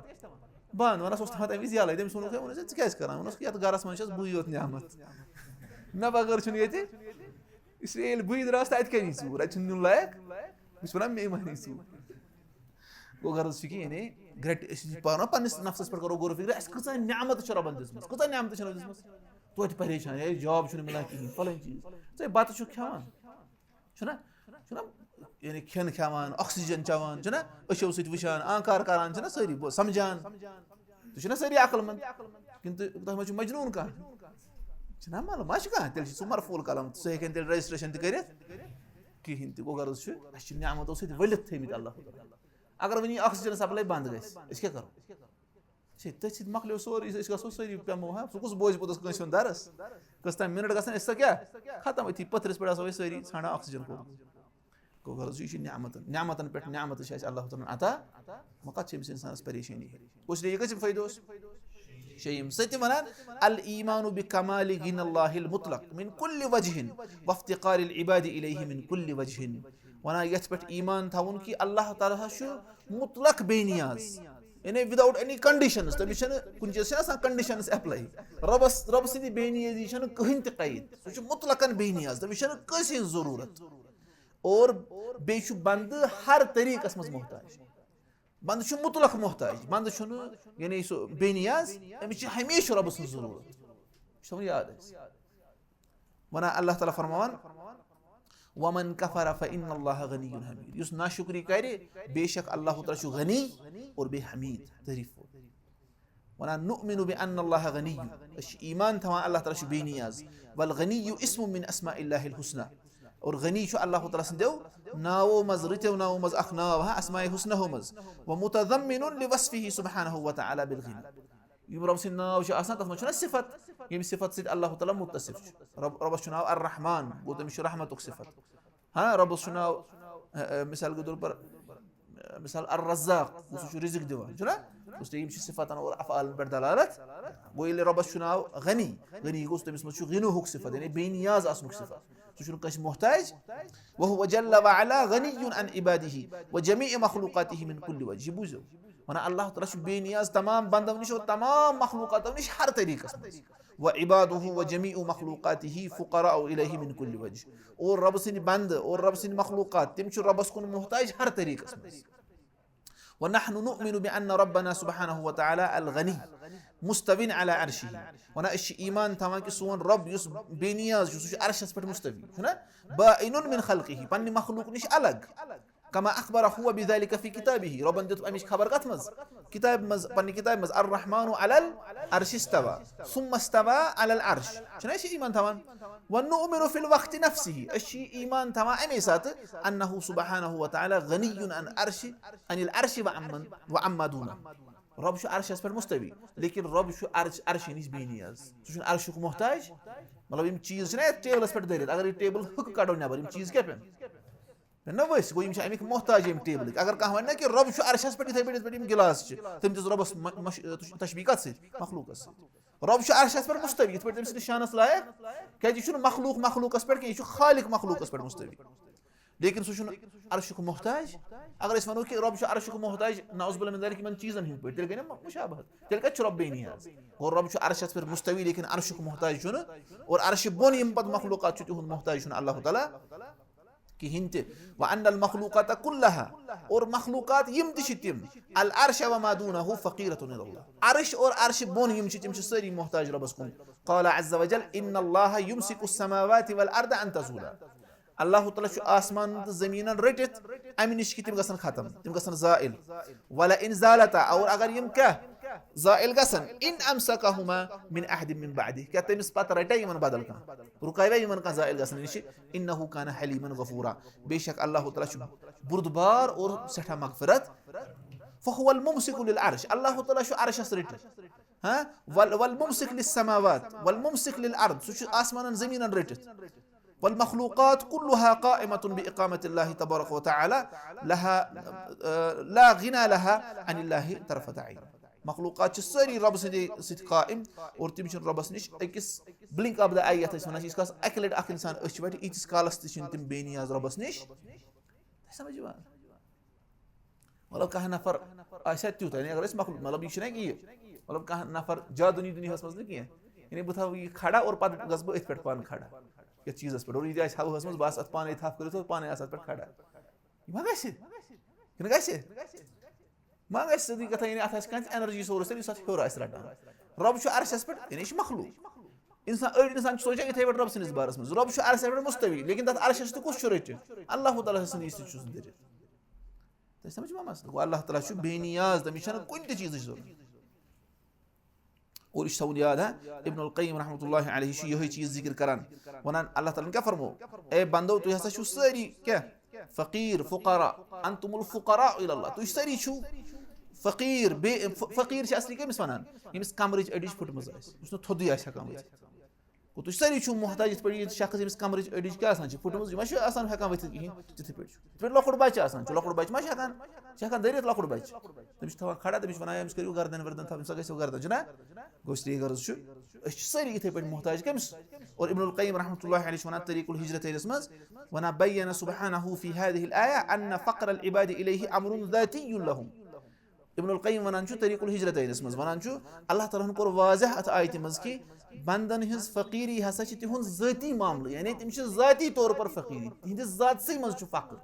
بنٛد۔ وَنان، سُہ اوس تھاوان تَمہِ وِزِ یَلَے۔ تٔمِس ووٚنُکھ، ہے، ووٚنُس، "ژٕ کیٛازِ کران؟" ووٚنُس، "یَتھ گرَس منٛز چھَس بٕے یوت نعمت۔ مےٚ بغٲر چھُنہٕ ییٚتہِ۔" اس لیے ییٚلہِ بٕے درٛاس، تہٕ اَتہِ کَتہِ یی ژوٗر؟ اَتہِ چھُنہٕ نیُن لایق۔ بہٕ چھُس وَنان، مے مہ نی ژوٗر۔ گوٚو غرض چھُ کہِ، یعنی، گرٛٹہِ-، أسۍ پانہٕ پنٛنِس نفسَس پٮ۪ٹھ کَرو غور و فِکر، اَسہِ کۭژاہ نعمت چھِ رۄبَن دِژمٕژ، کۭژاہ نعمتہٕ چھَنہٕ دِژمٕژ۔ توتہِ پریشان، ہے، جاب چھُنہٕ مِلان کِہیٖنۍ، فلٲنۍ چیٖز۔ ژٕ ہے بَتہٕ چھُکھ کھٮ۪وان، چھُنہ؟ چھُنہ؟ یعنی کھٮ۪ن کھٮ۪وان، oxygen چٮ۪وان، چھُنہ؟ أچھو سۭتۍ وٕچھان، آنکار کران، چھِنہ سٲری بو-، سمجھان؟ تُہۍ چھِنہ سٲری عقل مند؟ کِنہٕ تُہۍ، تۄہہِ منٛز چھُ مجنوٗن کانٛہہ؟ چھُنہ؟ مطلب، ما چھُ کانٛہہ؟ تیٚلہِ چھُ سُہ مرفوٗع القلم، سُہ ہیٚکہِ نہٕ تیٚلہِ registration تہِ کٔرِتھ کِہیٖنۍ تہِ۔ گوٚو غرض چھُ، اَسہِ چھِ نعمتو سۭتۍ ؤلِتھ تھٲیمٕتۍ اللہ تعالیٰ۔ اگر وۄنۍ یہِ oxygen supply بنٛد گژھِ، أسۍ کیٛاہ کرو؟ چھِ تٔتھۍ سۭتۍ مۄکلیو سورُے، أسۍ گژھو سٲری، پیٚمو ہا، سُہ کُس بوزِ پوٚتُس کٲنٛسہِ ہُنٛد درس؟ کٔژ تام مِنٹ گژھن، أسۍ سا کیٛاہ؟ ختم، أتھی پٔتھرِس پٮ۪ٹھ آسو أسۍ سٲری ژھانٛڈان oxygen کوٚت۔ گوٚو غرض، یہِ چھِ نعمتن، نعمتن پٮ۪ٹھ نعمتہٕ چھِ اَسہِ اللہ تعالیٰ ہن عطا، وۄنۍ کَتھ چھِ أمِس اِنسانَس پریشٲنی؟ اس لیے یہِ کٔژِم فٲیدٕ اوس؟ شیٚیِم۔ سٔتِم وَنان، الایمان بکمال غنی اللہ المطلق من کل وجہ وافتقار العباد الیہ من کل وجہ۔ وَنان، یَتھ پٮ۪ٹھ ایمان تھاوُن کہِ اللہ تعالیٰ ہس چھُ مطلق بے نیاز، یعنی without any conditions۔ تٔمِس چھَنہٕ کُنہِ چیٖزَس چھَنہٕ آسان conditions apply۔ رۄبَس، رۄبہٕ سٕنٛدِ بے نیٲزی چھَنہٕ کٕہٕنۍ تہِ قید۔ سُہ چھُ مطلقاً بے نیاز، تٔمِس چھَنہٕ کٲنٛسہِ ہٕنٛز ضروٗرت۔ اور بیٚیہِ چھُ بندٕ ہر طریٖقَس منٛز محتاج۔ بندٕ چھُ مطلق محتاج، بندٕ چھُنہٕ، یعنی، سُہ بے نیاز، أمِس چھِ ہمیشہِ رۄبہٕ سٕنٛز ضروٗرت۔ یہِ چھُ تھاوُن یاد اَسہِ۔ وَنان اللہ تعالیٰ فرماوان، ومن كفر فإن الله غني حميد۔ یُس ناشکری کرِ، بے شک اللہ تعالیٰ چھُ غنی اور بیٚیہِ حمید، تعریف وول۔ وَنَا نُؤْمِنُ بِأَنَّ اللَّهَ غَنِيٌّ۔ أسۍ چھِ ایمان تھاوان اللہ تعالیٰ چھُ بے نیاز۔ وَالْغَنِيُّ اسْمٌ مِنْ أَسْمَاءِ اللَّهِ الْحُسْنَى۔ اور غنی چھُ اللہ تعالیٰ سٕنٛدیو ناوو منٛز، رٕتیو ناوو منٛز اکھ ناو، ہا، اسماء حسناہو منٛز۔ وَمُتَضَمِّنٌ لِوَصْفِهِ سُبْحَانَهُ وَتَعَالَى بِالْغِنَى۔ یِم رۄب سٕنٛدۍ ناو چھِ آسان، تَتھ منٛز چھُنہ صفت، ییٚمہِ صفت سۭتۍ اللہ تعالیٰ مُتصف چھُ۔ رۄب، رۄبَس چھُ ناو الرحمان، گوٚو تٔمِس چھُ رحمتُک صفت۔ ہاں، رۄبَس چھُ ناو، اَ، اَ، مثال کے طور پر، اَ، مثال الرزاق، گوٚو سُہ چھُ رزق دِوان، چھُنہ؟ گوٚو یِم چھِ صفتن اور افعالن پٮ۪ٹھ دلالت۔ گوٚو ییٚلہِ رۄبَس چھُ ناو غنی، غنی گوٚو تٔمِس منٛز چھُ غنوہُک صفت، یعنی بے نیاز آسنُک صفت۔ سُہ چھُنہٕ کٲنٛسہِ محتاج۔ وَهُوَ جَلَّ وَعَلَا غَنِيٌّ عَنْ عِبَادِهِ وَجَمِيعِ مَخْلُوقَاتِهِ مِنْ كُلِّ وَجْهٍ۔ یہِ بوٗزِو، وَنان اللہ تعالیٰ چھُ بے نیاز تمام بندو نِش اور تمام مخلوقاتو نِش ہر طریٖقَس منٛز۔ وَعِبَادُهُ وَجَمِيعُ مَخْلُوقَاتِهِ فُقَرَاءُ إِلَيْهِ مِنْ كُلِّ وَجْهٍ۔ اور رۄب سٕنٛدۍ بندٕ اور رۄب سٕنٛدۍ مخلوقات، تِم چھِ رۄبَس کُن محتاج ہر طریٖقَس منٛز۔ وَنَحْنُ نُؤْمِنُ بِأَنَّ رَبَّنَا سُبْحَانَهُ وَتَعَالَى الْغَنِيُّ مُسْتَوٍ عَلَى عَرْشِهِ۔ وَنان أسۍ چھِ ایمان تھاوان کہِ سون رۄب یُس بے نیاز چھُ، سُہ چھُ عرشَس پٮ۪ٹھ مُستوی، چھُنہ؟ بَائِنٌ مِنْ خَلْقِهِ، پننہِ مخلوق نِش الگ۔ كَمَا أَخْبَرَ هُوَ بِذَلِكَ فِي كِتَابِهِ، رۄبَن دیُت اَمِچ خبر کَتھ منٛز؟ کِتابہِ منٛز، پننہِ کِتابہِ منٛز، الرحمن على العرش استوى ثم استوى على العرش۔ چھُنہ أسۍ یہِ ایمان تھاوان؟ وَنُؤْمِنُ فِي الْوَقْتِ نَفْسِهِ، أسۍ چھِ یہِ ایمان تھاوان اَمے ساتہٕ، أَنَّهُ سُبْحَانَهُ وَتَعَالَىٰ غَنِيٌّ عَنِ الْعَرْشِ، عَنِ الْعَرْشِ وَعَمَّا، وَعَمَّا دُونَهُ۔ رۄب چھُ عرشَس پٮ۪ٹھ مُستوی، لیکن رۄب چھُ عرش، عرشہِ نِش بے نیاز، سُہ چھُنہٕ عرشُک محتاج۔ مطلب، یِم چیٖز چھِنہ یَتھ ٹیبلَس پٮ۪ٹھ دٲرِتھ، اگر یہِ ٹیبل ہُکہٕ کَڑو نٮ۪بر، یِم چیٖز کیٛاہ پٮ۪ن؟ نہ ؤسۍ گوٚو، یِم چھِ اَمِکۍ محتاج ییٚمہِ ٹیبلٕکۍ۔ اگر کانٛہہ وَنہِ نہ کہِ رۄب چھُ عرشَس پٮ۪ٹھ یِتھَے پٲٹھۍ، یِتھ پٲٹھۍ یِم گِلاس چھِ، تٔمۍ دِژ رۄبَس م-، مش-، تشبیہ کَتھ سۭتۍ؟ مخلوقَس سۭتۍ۔ رۄب چھُ عرشَس پٮ۪ٹھ مُستوی، یِتھ پٲٹھۍ تٔمۍ سٕنٛدِس شانَس لایق، کیٛازِ یہِ چھُنہٕ مخلوق مخلوقَس پٮ۪ٹھ کینٛہہ، یہِ چھُ خالق مخلوقَس پٮ۪ٹھ مُستوی۔ لیکن سُہ چھُنہٕ عرشُک محتاج۔ اگر أسۍ وَنو کہِ رۄب چھُ عرشُک محتاج، نعوذ باللہ من ذلک، یِمَن چیٖزَن ہِنٛدۍ پٲٹھۍ، تیٚلہِ گٔے نہ مُشابہت۔ تیٚلہِ کَتہِ چھُ رۄب بے نیاز؟ گوٚو رۄب چھُ عرشَس پٮ۪ٹھ مُستوی، لیکن عرشُک محتاج چھُنہٕ، اور عرشہِ بۄن یِم پَتہٕ مخلوقات چھُ، تِہُنٛد محتاج چھُنہٕ اللہ تعالیٰ کِہیٖنۍ تہِ۔ وَأَنَّ الْمَخْلُوقَاتَ كُلَّهَا، اور مخلوقات یِم تہِ چھِ تِم، العرش وما دونه فقيرة إلى الله، عرش اور عرشہِ بۄن یِم چھِ، تِم چھِ سٲری محتاج رۄبَس کُن۔ قال عز وجل، إن الله يمسك السماوات والأرض أن تزولا۔ اللہ تعالیٰ چھُ آسمان تہٕ زٔمیٖنَن رٔٹِتھ اَمہِ نِش کہِ تِم گژھن ختم، تِم گژھن زائل۔ ولئن زالتا، اور اگر یِم کیٛاہ زائل گژھن، إن أمسكهما من أحد من بعده، کیٛاہ تٔمِس پتہٕ رَٹیا یِمَن بدل کانٛہہ؟ رُکاویا یِمَن کانٛہہ زائل گژھنہٕ نِش؟ إنه كان حليما غفورا، بے شک اللہ تعالیٰ چھُ بُردبار اور سٮ۪ٹھاہ مغفرت۔ فهو الممسك للعرش، اللہ تعالیٰ چھُ عرشَس رٔٹِتھ۔ ہاں؟ وال-، والممسك للسماوات، والممسك للأرض، سُہ چھُ آسمانَن زٔمیٖنَن رٔٹِتھ۔ والمخلوقات كلها قائمة بإقامة الله تبارك وتعالى لها، لا غنى لها عن الله طرفة عين۔ مخلوقات چھِ سٲری رۄبہٕ سٕنٛدِ سۭتۍ قائم اور تِم چھِنہٕ رۄبَس نِش أکِس blink of the eye، یَتھ أسۍ وَنان چھِ، ییٖتِس کالَس اَکہِ لَٹہِ اَکھ اِنسان أچھ وَٹہِ، ییٖتِس کالَس تہِ چھِنہٕ تِم بے نیاز رۄبَس نِش۔ تۄہہِ سَمٕجھ یِوان؟ مطلب، کانٛہہ نفر آسہِ ہا تیُتھ، یعنی اگر أسۍ مخلوق، مطلب، یہِ چھُنہ کہِ یہِ، مطلب، کانٛہہ نفر جادوٗنی دُنیاہَس منٛز نہٕ کینٛہہ، یعنی بہٕ تھاوٕ یہِ کھڑا اور پَتہٕ گژھٕ بہٕ أتھۍ پٮ۪ٹھ پانہٕ کھڑا، یَتھ چیٖزَس پٮ۪ٹھ، اور یہِ تہِ آسہِ ہَوہَس منٛز، بہٕ آسہٕ اَتھ پانَے تھَپھ کٔرِتھ اور پانَے آسہٕ اَتھ پٮ۪ٹھ کھڑا۔ یہِ ما گژھِ؟ کِنہٕ گژھِ؟ ما گژھِ سیوٚدُے کَتھا، یعنی اَتھ آسہِ کانٛہہ energy source، یُس اَتھ ہیوٚر آسہِ رَٹان۔ رۄب چھُ عرشَس پٮ۪ٹھ، یعنی یہِ چھُ مخلوق۔ اِنسان، أڑۍ اِنسان چھِ سونٛچان یِتھَے پٲٹھۍ رۄب سٕنٛدِس بارَس منٛز۔ رۄب چھُ عرشَس پٮ۪ٹھ مُستوی، لیکِن تَتھ عرشَس تہِ کُس چھُ رٔٹِتھ؟ اللہ تعالیٰ سٕنٛدِ نِش تہِ چھُ سُہ دٔرِتھ۔ تۄہہِ سَمٕجھ ما مسلہٕ؟ گوٚو اللہ تعالیٰ چھُ بے نیاز، تٔمِس چھَنہٕ کُنہِ تہِ چیٖزٕچ ضروٗرت۔ اور یہِ چھُ تھاوُن یاد، ہا، ابن القیم رحمتہ اللہ علیہ چھُ یِہوٚے چیٖز ذِکِر کران، وَنان، اللہ تعالیٰ ہَن کیٛاہ فرموو؟ اے بندو، تُہۍ ہسا چھِو سٲری کیٛاہ؟ فقیٖر، فقراء، انتم الفقراء الی اللہ۔ تُہۍ سٲری چھِو فقیٖر، بے، ف-، فقیٖر چھِ اصلی کٔمِس وَنان؟ ییٚمِس کمرٕچ أڈِج پھٕٹمٕژ آسہِ، یُس نہٕ تھوٚدُے آسہِ ہٮ۪کان ؤتھِتھ۔ گوٚو، تُہۍ سٲری چھِو محتاج، یِتھ پٲٹھۍ یہِ شخص، ییٚمِس کمرٕچ أڈِج کیٛاہ آسان چھِ پھٕٹمٕژ، یہِ ما چھُ آسان ہٮ۪کان ؤتھِتھ کِہیٖنۍ؟ تِتھٕے پٲٹھۍ چھُ۔ یِتھ پٲٹھۍ لۄکُٹ بَچہٕ آسان چھُ، لۄکُٹ بَچہٕ ما چھُ ہٮ۪کان، چھُ ہٮ۪کان دٔرِتھ لۄکُٹ بَچہٕ؟ تٔمِس چھِ تھاوان کھڑا، تٔمِس چھِ وَنان، أمِس کٔرِو گردَن وردَن تھَپھ، أمِس سا گژھیو گردَن، چھُنہ؟ گوٚو، اس لیے غرض چھُ، أسۍ چھِ سٲری یِتھَے پٲٹھۍ محتاج کٔمِس؟ اور ابن القیم رحمتہ اللہ علیہ چھُ وَنان طریٖق الحجرتینَس منٛز، وَنان، بَيَّنَ سُبْحَانَهُ فِي هَذِهِ الْآيَةِ أَنَّ فَقْرَ الْعِبَادِ إِلَيْهِ أَمْرٌ ذَاتِيٌّ لَهُمْ۔ ابن القیم وَنان چھُ طریٖق الحجرتینَس منٛز، وَنان چھُ، اللہ تعالیٰ ہَن کوٚر واضح اَتھ آیتہِ منٛز کہِ بندن ہٕنٛز فقیٖری ہسا چھِ تِہُنٛد ذٲتی معاملہٕ، یعنی تِم چھِ ذٲتی طور پر فقیٖری، تِہنٛدِس ذاتسٕے منٛز چھُ فقر،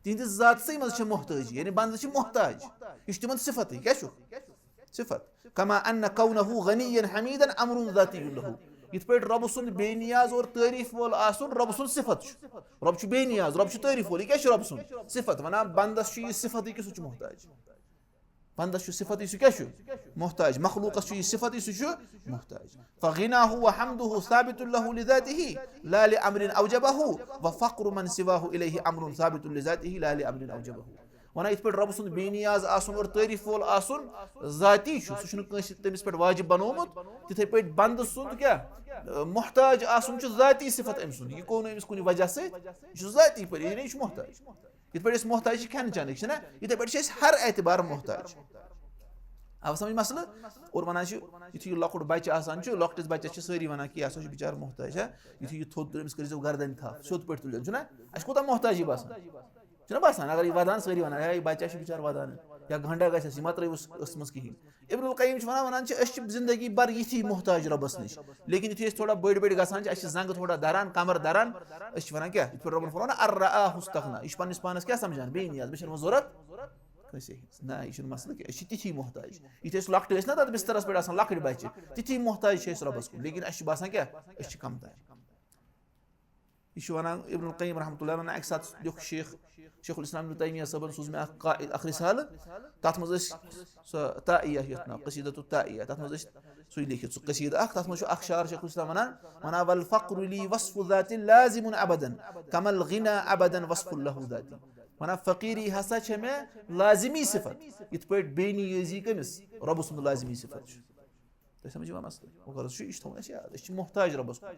تِہنٛدِس ذاتسٕے منٛز چھِ محتٲجی، یعنی بندٕ چھِ محتاج، یہِ چھُ تِمن صفتٕے، کیٛاہ چھُ؟ صفت۔ كما أن كونه غنيا حميدا أمر ذاتي له۔ یِتھ پٲٹھۍ رۄبہٕ سُنٛد بے نیاز اور تعریٖف وول آسُن رۄبہٕ سُنٛد صفت چھُ۔ رۄب چھُ بے نیاز، رۄب چھُ تعریٖف وول۔ یہِ کیٛاہ چھُ رۄبہٕ سُنٛد صفت؟ وَنان بنٛدَس چھُ یہِ صفت، یہِ کہِ سُہ چھُ محتاج۔ بنٛدَس چھُ صفت، یہِ سُہ کیٛاہ چھُ؟ محتاج۔ مخلوقَس چھُ یہِ صفت، یہِ سُہ چھُ محتاج۔ فغناه وحمده ثابت له لذاته لا لأمر أوجبه، وفقر من سواه إليه أمر ثابت لذاته لا لأمر أوجبه۔ وَنان یِتھ پٲٹھۍ رۄبہٕ سُنٛد بے نیاز آسُن اور تعریٖف وول آسُن ذاتی چھُ، سُہ چھُنہٕ کٲنٛسہِ تٔمِس پٮ۪ٹھ واجب بنومُت، تِتھَے پٲٹھۍ بنٛدٕ سُنٛد کیٛاہ؟ محتاج آسُن چھُ ذاتی صفت أمۍ سُنٛد، یہِ گوٚو نہٕ أمِس کُنہِ وجہ سۭتۍ، یہِ چھُ ذاتی پٲٹھۍ، یعنی یہِ چھُ محتاج۔ یِتھ پٲٹھۍ أسۍ محتاج چھِ کھٮ۪نہٕ چٮ۪نٕکۍ، چھِنہ؟ یِتھَے پٲٹھۍ چھِ أسۍ ہر اعتبار محتاج۔ آو سمجھ مسلہٕ؟ اور وَنان چھِ، یُتھُے یہِ لۄکُٹ بَچہِ آسان چھُ، لۄکٹِس بَچَس چھِ سٲری وَنان کہِ یہِ ہسا چھُ بِچارٕ محتاج، ہا؟ یُتھُے یہِ تھوٚد تُلہِ، أمِس کٔرۍزیو گردَنہِ تھپھ، سیوٚد پٲٹھۍ تُلِن، چھُنہ؟ اَسہِ کوٗتاہ محتاج یہِ باسان؟ چھُنہ باسان؟ اگر یہِ وَدان، سٲری وَنان، ہے، یہِ بَچہِ ہا چھُ بِچارٕ وَدان، یا گنٛڈا گژھٮ۪س، یہِ مہ ترٛٲیوُس ٲسہٕ منٛز کِہیٖنۍ۔ ابن القیم چھُ وَنان، وَنان چھِ، أسۍ چھِ زندگی بھر یِتھی محتاج رۄبَس نِش، لیکن یُتھُے أسۍ تھوڑا بٔڑۍ بٔڑۍ گژھان چھِ، اَسہِ چھِ زنٛگہٕ تھوڑا دَران، کمر دَران، أسۍ چھِ وَنان کیٛاہ؟ یِتھ پٲٹھۍ رۄبَن فرموو نا، "أن رآه استغنى"، یہِ چھُ پنٛنِس پانَس کیٛاہ سَمجھان؟ بے نیاز، مےٚ چھَنہٕ وۄنۍ ضوٚرَتھ کٲنٛسے ہِنٛز۔ نہ، یہِ چھُنہٕ مسلہٕ کینٛہہ، أسۍ چھِ تِتھی محتاج۔ یِتھُے أسۍ لۄکٹہِ ٲسۍ نا تَتھ بِستَرَس پٮ۪ٹھ آسان، لۄکٕٹۍ بَچہِ، تِتھی محتاج چھِ أسۍ رۄبَس کُن، لیکن اَسہِ چھُ باسان کیٛاہ؟ أسۍ چھِ کَمتار۔ یہِ چھُ وَنان ابن القیم رحمتہ اللہ، وَنان اَکہِ ساتہٕ لیوٚکھ شیخ، شیخ الاسلام ابن تیمیہ صٲبَن سوٗز مےٚ اَکھ قا-، اَکھ رسالہٕ، تَتھ منٛز ٲسۍ سۄ تائیہ یَتھ ناو قصیدۃ التائیہ، تَتھ منٛز ٲسۍ سُے لیکھِتھ، سُہ قصیدٕ اَکھ، تَتھ منٛز چھُ اَکھ شعر شیخ الاسلام وَنان، وَنان، "والفقر لي وصف ذات لازم أبدا، كما الغنى أبدا وصف له ذاتي"۔ وَنان، فقیٖری ہسا چھےٚ مےٚ لازمی صفت، یِتھ پٲٹھۍ بے نیٲزی کٔمِس؟ رۄبہٕ سُنٛد لازمی صفت چھُ۔ تۄہہِ سمجھ یِوان مسلہٕ؟ وۄنۍ غرض چھُ، یہِ چھُ تھاوُن اَسہِ یاد، أسۍ چھِ محتاج رۄبَس کُن۔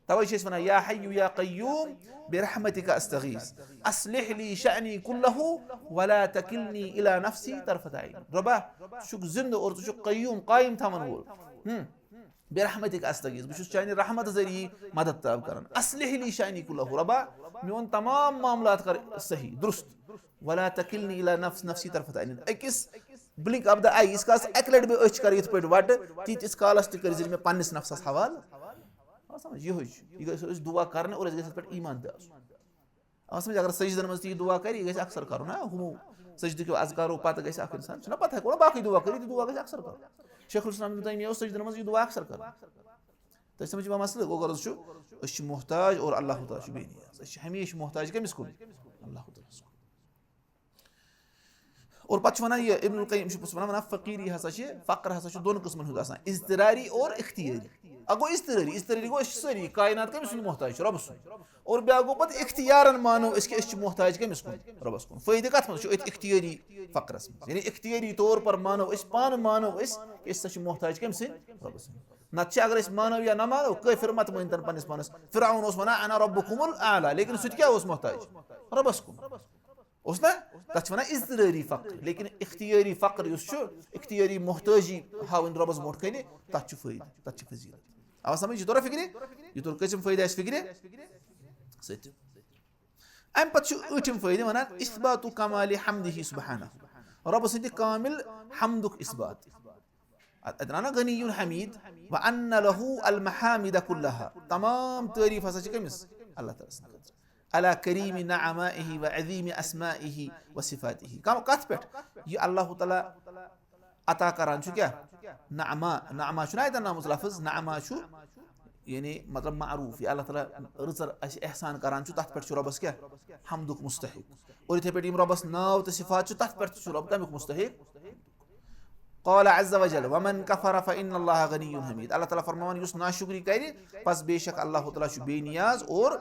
تَوَے چھِ أسۍ وَنان، "يا حي يا قيوم برحمتك أستغيث، أصلح لي شأني كله ولا تكلني إلى نفسي طرفة عين"۔ رۄبا، ژٕ چھُکھ زِندٕ اور ژٕ چھُکھ قیوم، قٲیِم تھاوَن وول۔ ہم۔ "برحمتك أستغيث"، بہٕ چھُس چانہِ رحمت ذٔریعہٕ مدد طلب کران۔ "أصلح لي شأني كله"، رۄبا، میون تمام معاملات کر صحیح، درست۔ "ولا تكلني إلى نفس-، نفسي طرفة عين"، أکِس blink of the eye، ییٖتِس کالَس اَکہِ لَٹہِ بہٕ أچھ کَرٕ یِتھ پٲٹھۍ وَٹہٕ، تیٖتِس کالَس تہِ کٔرۍ زِ مےٚ پنٛنِس نفسَس حوالہٕ۔ آ سمجھ، یِہوٚے چھُ۔ یہِ گژھِ أسۍ دُعا کَرنہٕ اور اَسہِ گژھِ اَتھ پٮ۪ٹھ ایٖمان تہِ آسُن۔ آ سمجھ، اگر سجدَن منٛز تہِ یہِ دُعا کَرِ، یہِ گژھِ اکثر کَرُن۔ ہا، ہُمو سجدٕ کیو اذکارو پَتہٕ گژھِ اکھ اِنسان، چھُنہ پَتہ، ہٮ۪کو نہ باقٕے دُعا کٔرِتھ، یہِ دُعا گژھِ اکثر کَرُن۔ شیخ الاسلام ابن تیمیہ اوس سجدَن منٛز یہِ دُعا اکثر کَران۔ تۄہہِ سمجھ یِوان مسلہٕ؟ گوٚو غرض چھُ، أسۍ چھِ محتاج اور اللہ تعالیٰ چھُ بے نیاز۔ أسۍ چھِ ہمیشہِ محتاج کٔمِس کُن؟ اللہ تعالیٰ ہَس کُن۔ اور پتہٕ چھُ وَنان یہِ، ابن القیم چھُ پوٚتُس وَنان، وَنان، فقیٖری ہسا چھِ، فقر ہسا چھُ دۄن قٕسمَن ہُنٛد آسان، اضطراری اور اختیٲری۔ اَکھ گوٚو اضطراری، اضطراری گوٚو أسۍ چھِ سٲری کائنات کٔمِس سُنٛد محتاج چھُ؟ رۄبہٕ سُنٛد۔ اور بیٛاکھ گوٚو پتہٕ اختیارن مانو أسۍ کہِ أسۍ چھِ محتاج کٔمِس کُن؟ رۄبَس کُن۔ فٲیدٕ کَتھ منٛز چھُ؟ أتھۍ اختیٲری فقرَس منٛز۔ یعنی اختیٲری طور پر مانو أسۍ، پانہٕ مانو أسۍ کہِ أسۍ ہسا چھِ محتاج کٔمۍ سٕنٛدۍ؟ رۄبہٕ سٕنٛدۍ۔ نَتہٕ چھِ اگر أسۍ مانو یا نہ مانو، کٲفِر مت مٲنۍ تَن پنٛنِس پانَس۔ فرعون اوس وَنان، "انا ربکم الاعلی"، لیکن سُہ تہِ کیٛاہ اوس محتاج؟ رۄبَس کُن۔ اوس نہ؟ تَتھ چھِ وَنان اضطرٲری فقر، لیکن اختیٲری فقر یُس چھُ، اختیٲری محتٲجی ہاوٕنۍ رۄبَس برونٛٹھ کَنہِ، تَتھ چھُ فٲیدٕ، تَتھ چھِ فضیٖلت۔ آوا سمجھ؟ یہِ توٚرا فِکرِ؟ یہِ توٚر کٔژِم فٲیدٕ اَسہِ فِکرِ؟ سۭتۍ۔ اَمہِ پتہٕ چھُ ٲٹھِم فٲیدٕ وَنان، اثبات کمال حمدہ سبحانہ، رۄبہٕ سٕنٛدِ کامل حمدُک اثبات۔ اَتھ، اَتہِ وَنان غنی حمید، وَأَنَّ لَهُ الْمَحَامِدَ كُلَّهَا، تمام تعریٖف ہسا چھِ کٔمِس؟ اللہ تعالیٰ سٕنٛدِ خٲطرٕ۔ عَلَى كَرِيمِ نَعَمَائِهِ وَعَظِيمِ أَسْمَائِهِ وَصِفَاتِهِ۔ کم، کَتھ پٮ۪ٹھ؟ یہِ اللہ تعالیٰ عطا کران چھُ کیٛاہ؟ نعمہ، نعمہ چھُنہ اَتٮ۪ن آمُت لفظ، نعمہ چھُ یعنی مطلب معروف، یہِ اللہ تعالیٰ رٕژر اَسہِ احسان کران چھُ، تَتھ پٮ۪ٹھ چھُ رۄبَس کیٛاہ؟ حمدُک مستحق۔ اور یِتھَے پٲٹھۍ یِم رۄبَس ناو تہٕ صفات چھِ، تَتھ پٮ۪ٹھ تہِ چھُ رۄب کَمیُک مستحق؟ قال عز وجل، "ومن كفر فإن الله غني حميد"۔ اللہ تعالیٰ فرماوان، یُس ناشُکری کرِ، پس بے شک اللہ تعالیٰ چھُ بے نیاز اور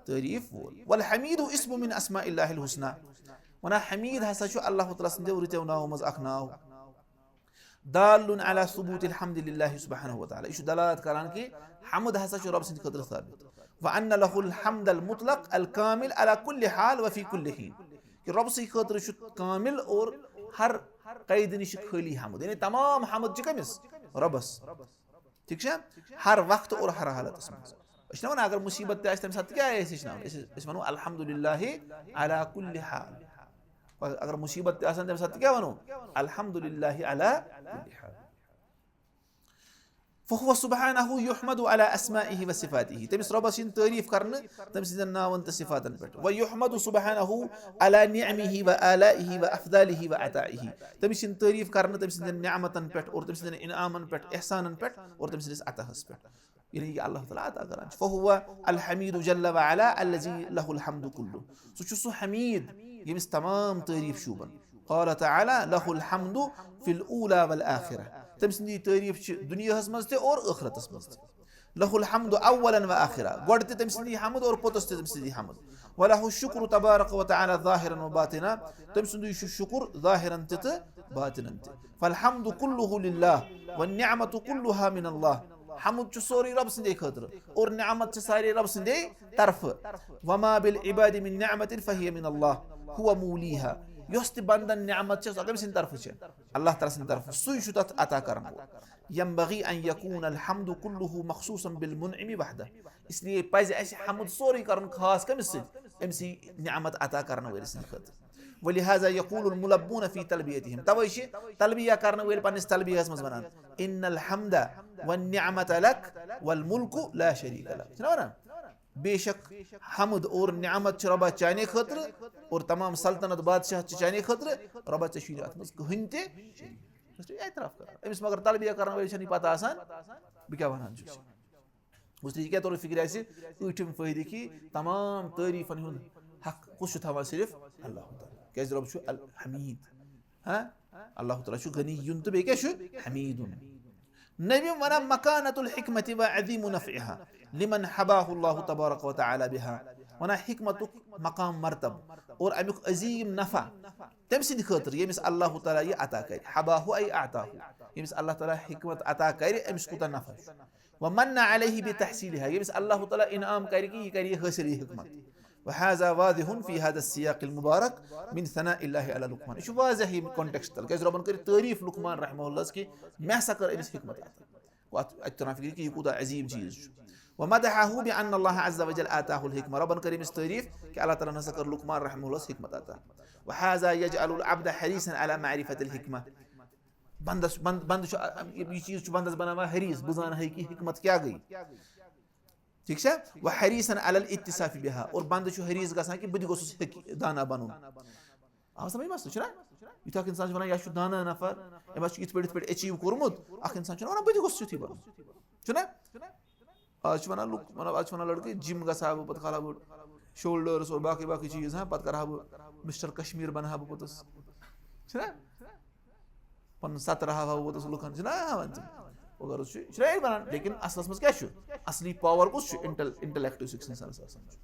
تعریٖف وول۔ والحمید اسم من اسماء الله الحسنى۔ وَنان حمید ہسا چھُ اللہ تعالیٰ سٕنٛدیو رٕتیو ناوو منٛز اکھ ناو۔ دال على ثبوت الحمد لله سبحانه وتعالى۔ یہِ چھُ دلالت کران کہِ حمد ہسا چھُ رۄب سٕنٛدِ خٲطرٕ ثابت۔ وأن له الحمد المطلق الكامل على كل حال وفي كل حين۔ کہِ رۄب سٕنٛدِ خٲطرٕ چھُ کامل اور ہر قیدٕ نِش خٲلی حمد، یعنی تمام حمد چھِ کٔمِس؟ رۄبس۔ ٹھیٖک چھا؟ ہر وقت اور ہر حالتس منٛز۔ أسۍ چھِنہ وَنان، اگر مُصیٖبت تہِ آسہِ، تَمہِ ساتہٕ تہِ کیٛاہ آسہِ ہیٚچھناوُن؟ أسۍ، أسۍ وَنو، "الحمد للہ علی کُلہِ حال۔" اگر مُصیٖبت تہِ آسان، تَمہِ ساتہٕ تہِ کیٛاہ وَنو؟ "الحمد للہ علی کُلہِ حال۔" فهو سبحانہ یحمد علی اسمائہ و صفاتہ۔ تٔمِس رۄبَس یِن تعریٖف کرنہٕ تٔمۍ سٕنٛدٮ۪ن ناوَن تہٕ صفاتَن پٮ۪ٹھ۔ ویحمد سبحانہ علی نعمہ و آلائہ و افضالہ و عطائہ۔ تٔمِس یِن تعریٖف کرنہٕ تٔمۍ سٕنٛدٮ۪ن نعمتَن پٮ۪ٹھ اور تٔمۍ سٕنٛدٮ۪ن انعامَن پٮ۪ٹھ، احسانَن پٮ۪ٹھ اور تٔمۍ سٕنٛدِس عطاہَس پٮ۪ٹھ۔ ییٚلہِ یہِ اللہ تعالیٰ عطا کران چھُ۔ فهو الحمید جل وعلا الذي له الحمد كله۔ سُہ چھُ سُہ حمید ییٚمِس تمام تعریٖف شوٗبن۔ قال تعالى: له الحمد في الأولى والآخرة۔ تٔمۍ سٕنٛدی تعریٖف چھِ دُنیاہس منٛز تہِ اور ٲخرتس منٛز تہِ۔ له الحمد أولا وآخرا، گۄڈٕ تہِ تٔمۍ سٕنٛدی حمد اور پوٚتُس تہِ تٔمۍ سٕنٛدی حمد۔ وله الشكر تبارك وتعالى ظاهرا وباطنا، تٔمۍ سُنٛدُے چھُ شُکُر ظاہرن تہِ تہٕ باطنن تہِ۔ فالحمد كله لله والنعمة كلها من الله۔ حمد چھُ سورُے رۄب سٕنٛدے خٲطرٕ اور نعمت چھِ سارے رۄب سٕنٛدے طرفہٕ۔ وما بالعباد من نعمة فهي من الله، هو موليها۔ یۄس تہِ بندن نعمت چھےٚ، سۄ کٔمۍ سٕنٛدِ طرفہٕ چھےٚ؟ اللہ تعالیٰ سٕنٛدِ طرفہٕ، سُے چھُ تتھ عطا کرن وول۔ ينبغي أن يكون الحمد كله مخصوصا بالمنعم وحده۔ اس لیے پزِ اسہِ حمد سورُے کرُن خاص کٔمِس سۭتۍ؟ أمۍ سٕے نعمت عطا کرن وٲلۍ سٕنٛدِ خٲطرٕ۔ ولهذا يقول الملبون في تلبيتهم، توے چھِ تلبیہ کرن وٲلۍ پننِس تلبیہس منٛز ونان، ان الحمد والنعمة لك والملك لا شريك لك، چھِنہ ونان؟ بے شک حمد اور نعمت چھِ رۄبا چانے خٲطرٕ اور تمام سلطنت بادشاہت چھِ چانے خٲطرٕ، رۄبا ژےٚ چھُے نہٕ اتھ منٛز کٕہٕنۍ تہِ شریٖک۔ بس چھُ اعتراف کران أمِس، مگر تلبیہ کرن وٲلۍ چھَنہٕ یہِ پتہ آسان بہٕ کیٛاہ ونان چھُس۔ اس لیے یہِ کیٛاہ توٚر فِکرِ اَسہِ؟ ٲٹھِم فٲیدٕ کہِ تمام تعریٖفن ہُنٛد حق کُس چھُ تھاوان؟ صرف اللہ تعالیٰ، کیٛازِ رۄب چھُ الحمید۔ ہاں، اللہ تعالیٰ چھُ غنی یُن تہٕ بیٚیہِ کیٛاہ چھُ؟ حمیٖدُن۔ نٔوِم ونان، مکانت الحکمت و عظیم نفعها لمن حباه اللہ تبارک و تعالیٰ بها۔ ونان حکمتُک مقام مرتب اور امیُک عظیٖم نفع تٔمۍ سٕنٛدِ خٲطرٕ ییٚمِس اللہ تعالیٰ یہِ عطا کرِ۔ حباہ اے اعطاہ، ییٚمِس اللہ تعالیٰ حکمت عطا کرِ، أمِس کوٗتاہ نفع چھُ۔ ومن علیہ بتحصیلها، ییٚمِس اللہ تعالیٰ انعام کرِ کہِ یہِ کرِ یہِ حٲصِل، یہِ حکمت۔ وهذا واضح في هذا السياق المبارك من ثناء الله على لقمان۔ یہِ چھُ واضح ییٚمہِ context تل، کیٛازِ رۄبن کٔر تعریٖف لقمان رحمہ اللہس کہِ مےٚ ہسا کٔر أمِس حکمت عطا۔ گوٚو اتھ، اتہِ تران فکرِ کہِ یہِ کوٗتاہ عظیٖم چیٖز چھُ۔ ومدحه بأن الله عز وجل آتاه الحکمة، رۄبن کٔر أمِس تعریٖف کہِ اللہ تعالیٰ ہن ہسا کٔر لقمان رحمہ اللہس حکمت عطا۔ وهذا يجعل العبد حريصا على معرفة الحکمة۔ بندس، بند، بندٕ چھُ، یہِ چیٖز چھُ بندس بناوان حریٖص، بہٕ زانہٕ ہے کہِ حکمت کیٛاہ گٔے۔ ٹھیٖک چھا؟ وحریٖصاً علی الاتصاف بها، اور بندٕ چھُ حریٖص گژھان کہِ بہٕ تہِ گوٚژھُس حق-، دانا بنُن۔ آو سمجھ مسلہٕ؟ چھُنہ؟ یُتھ اکھ انسان چھُ ونان، یا چھُ دانا نفر، أمۍ ہا چھُ یِتھ پٲٹھۍ، یِتھ پٲٹھۍ achieve کوٚرمُت، اکھ انسان چھُنہ ونان، بہٕ تہِ گوٚژھُس یُتھُے بنُن۔ چھُنہ؟ آز چھِ ونان لُکھ، مطلب، آز چھِ ونان لڑکہٕ، جم گژھٕ ہا بہٕ، پتہٕ کھالہٕ ہا بہٕ shoulders اور باقٕے باقٕے چیٖز، ہاں، پتہٕ کرٕ ہا بہٕ مسٹر کشمیر بنہٕ ہا بہٕ پوٚتُس۔ چھُنہ؟ پنُن سترٕ ہاوہا بہٕ پوٚتُس لُکن، چھُنہ ہاوان تِم؟ وغٲرٕ چھُ، یہِ چھُنہ یہِ ونان، لیکن اصلس منٛز کیٛاہ چھُ؟ اصلی power کُس چھُ؟ Intel، intellect یُس أکِس انسانس آسان چھُ۔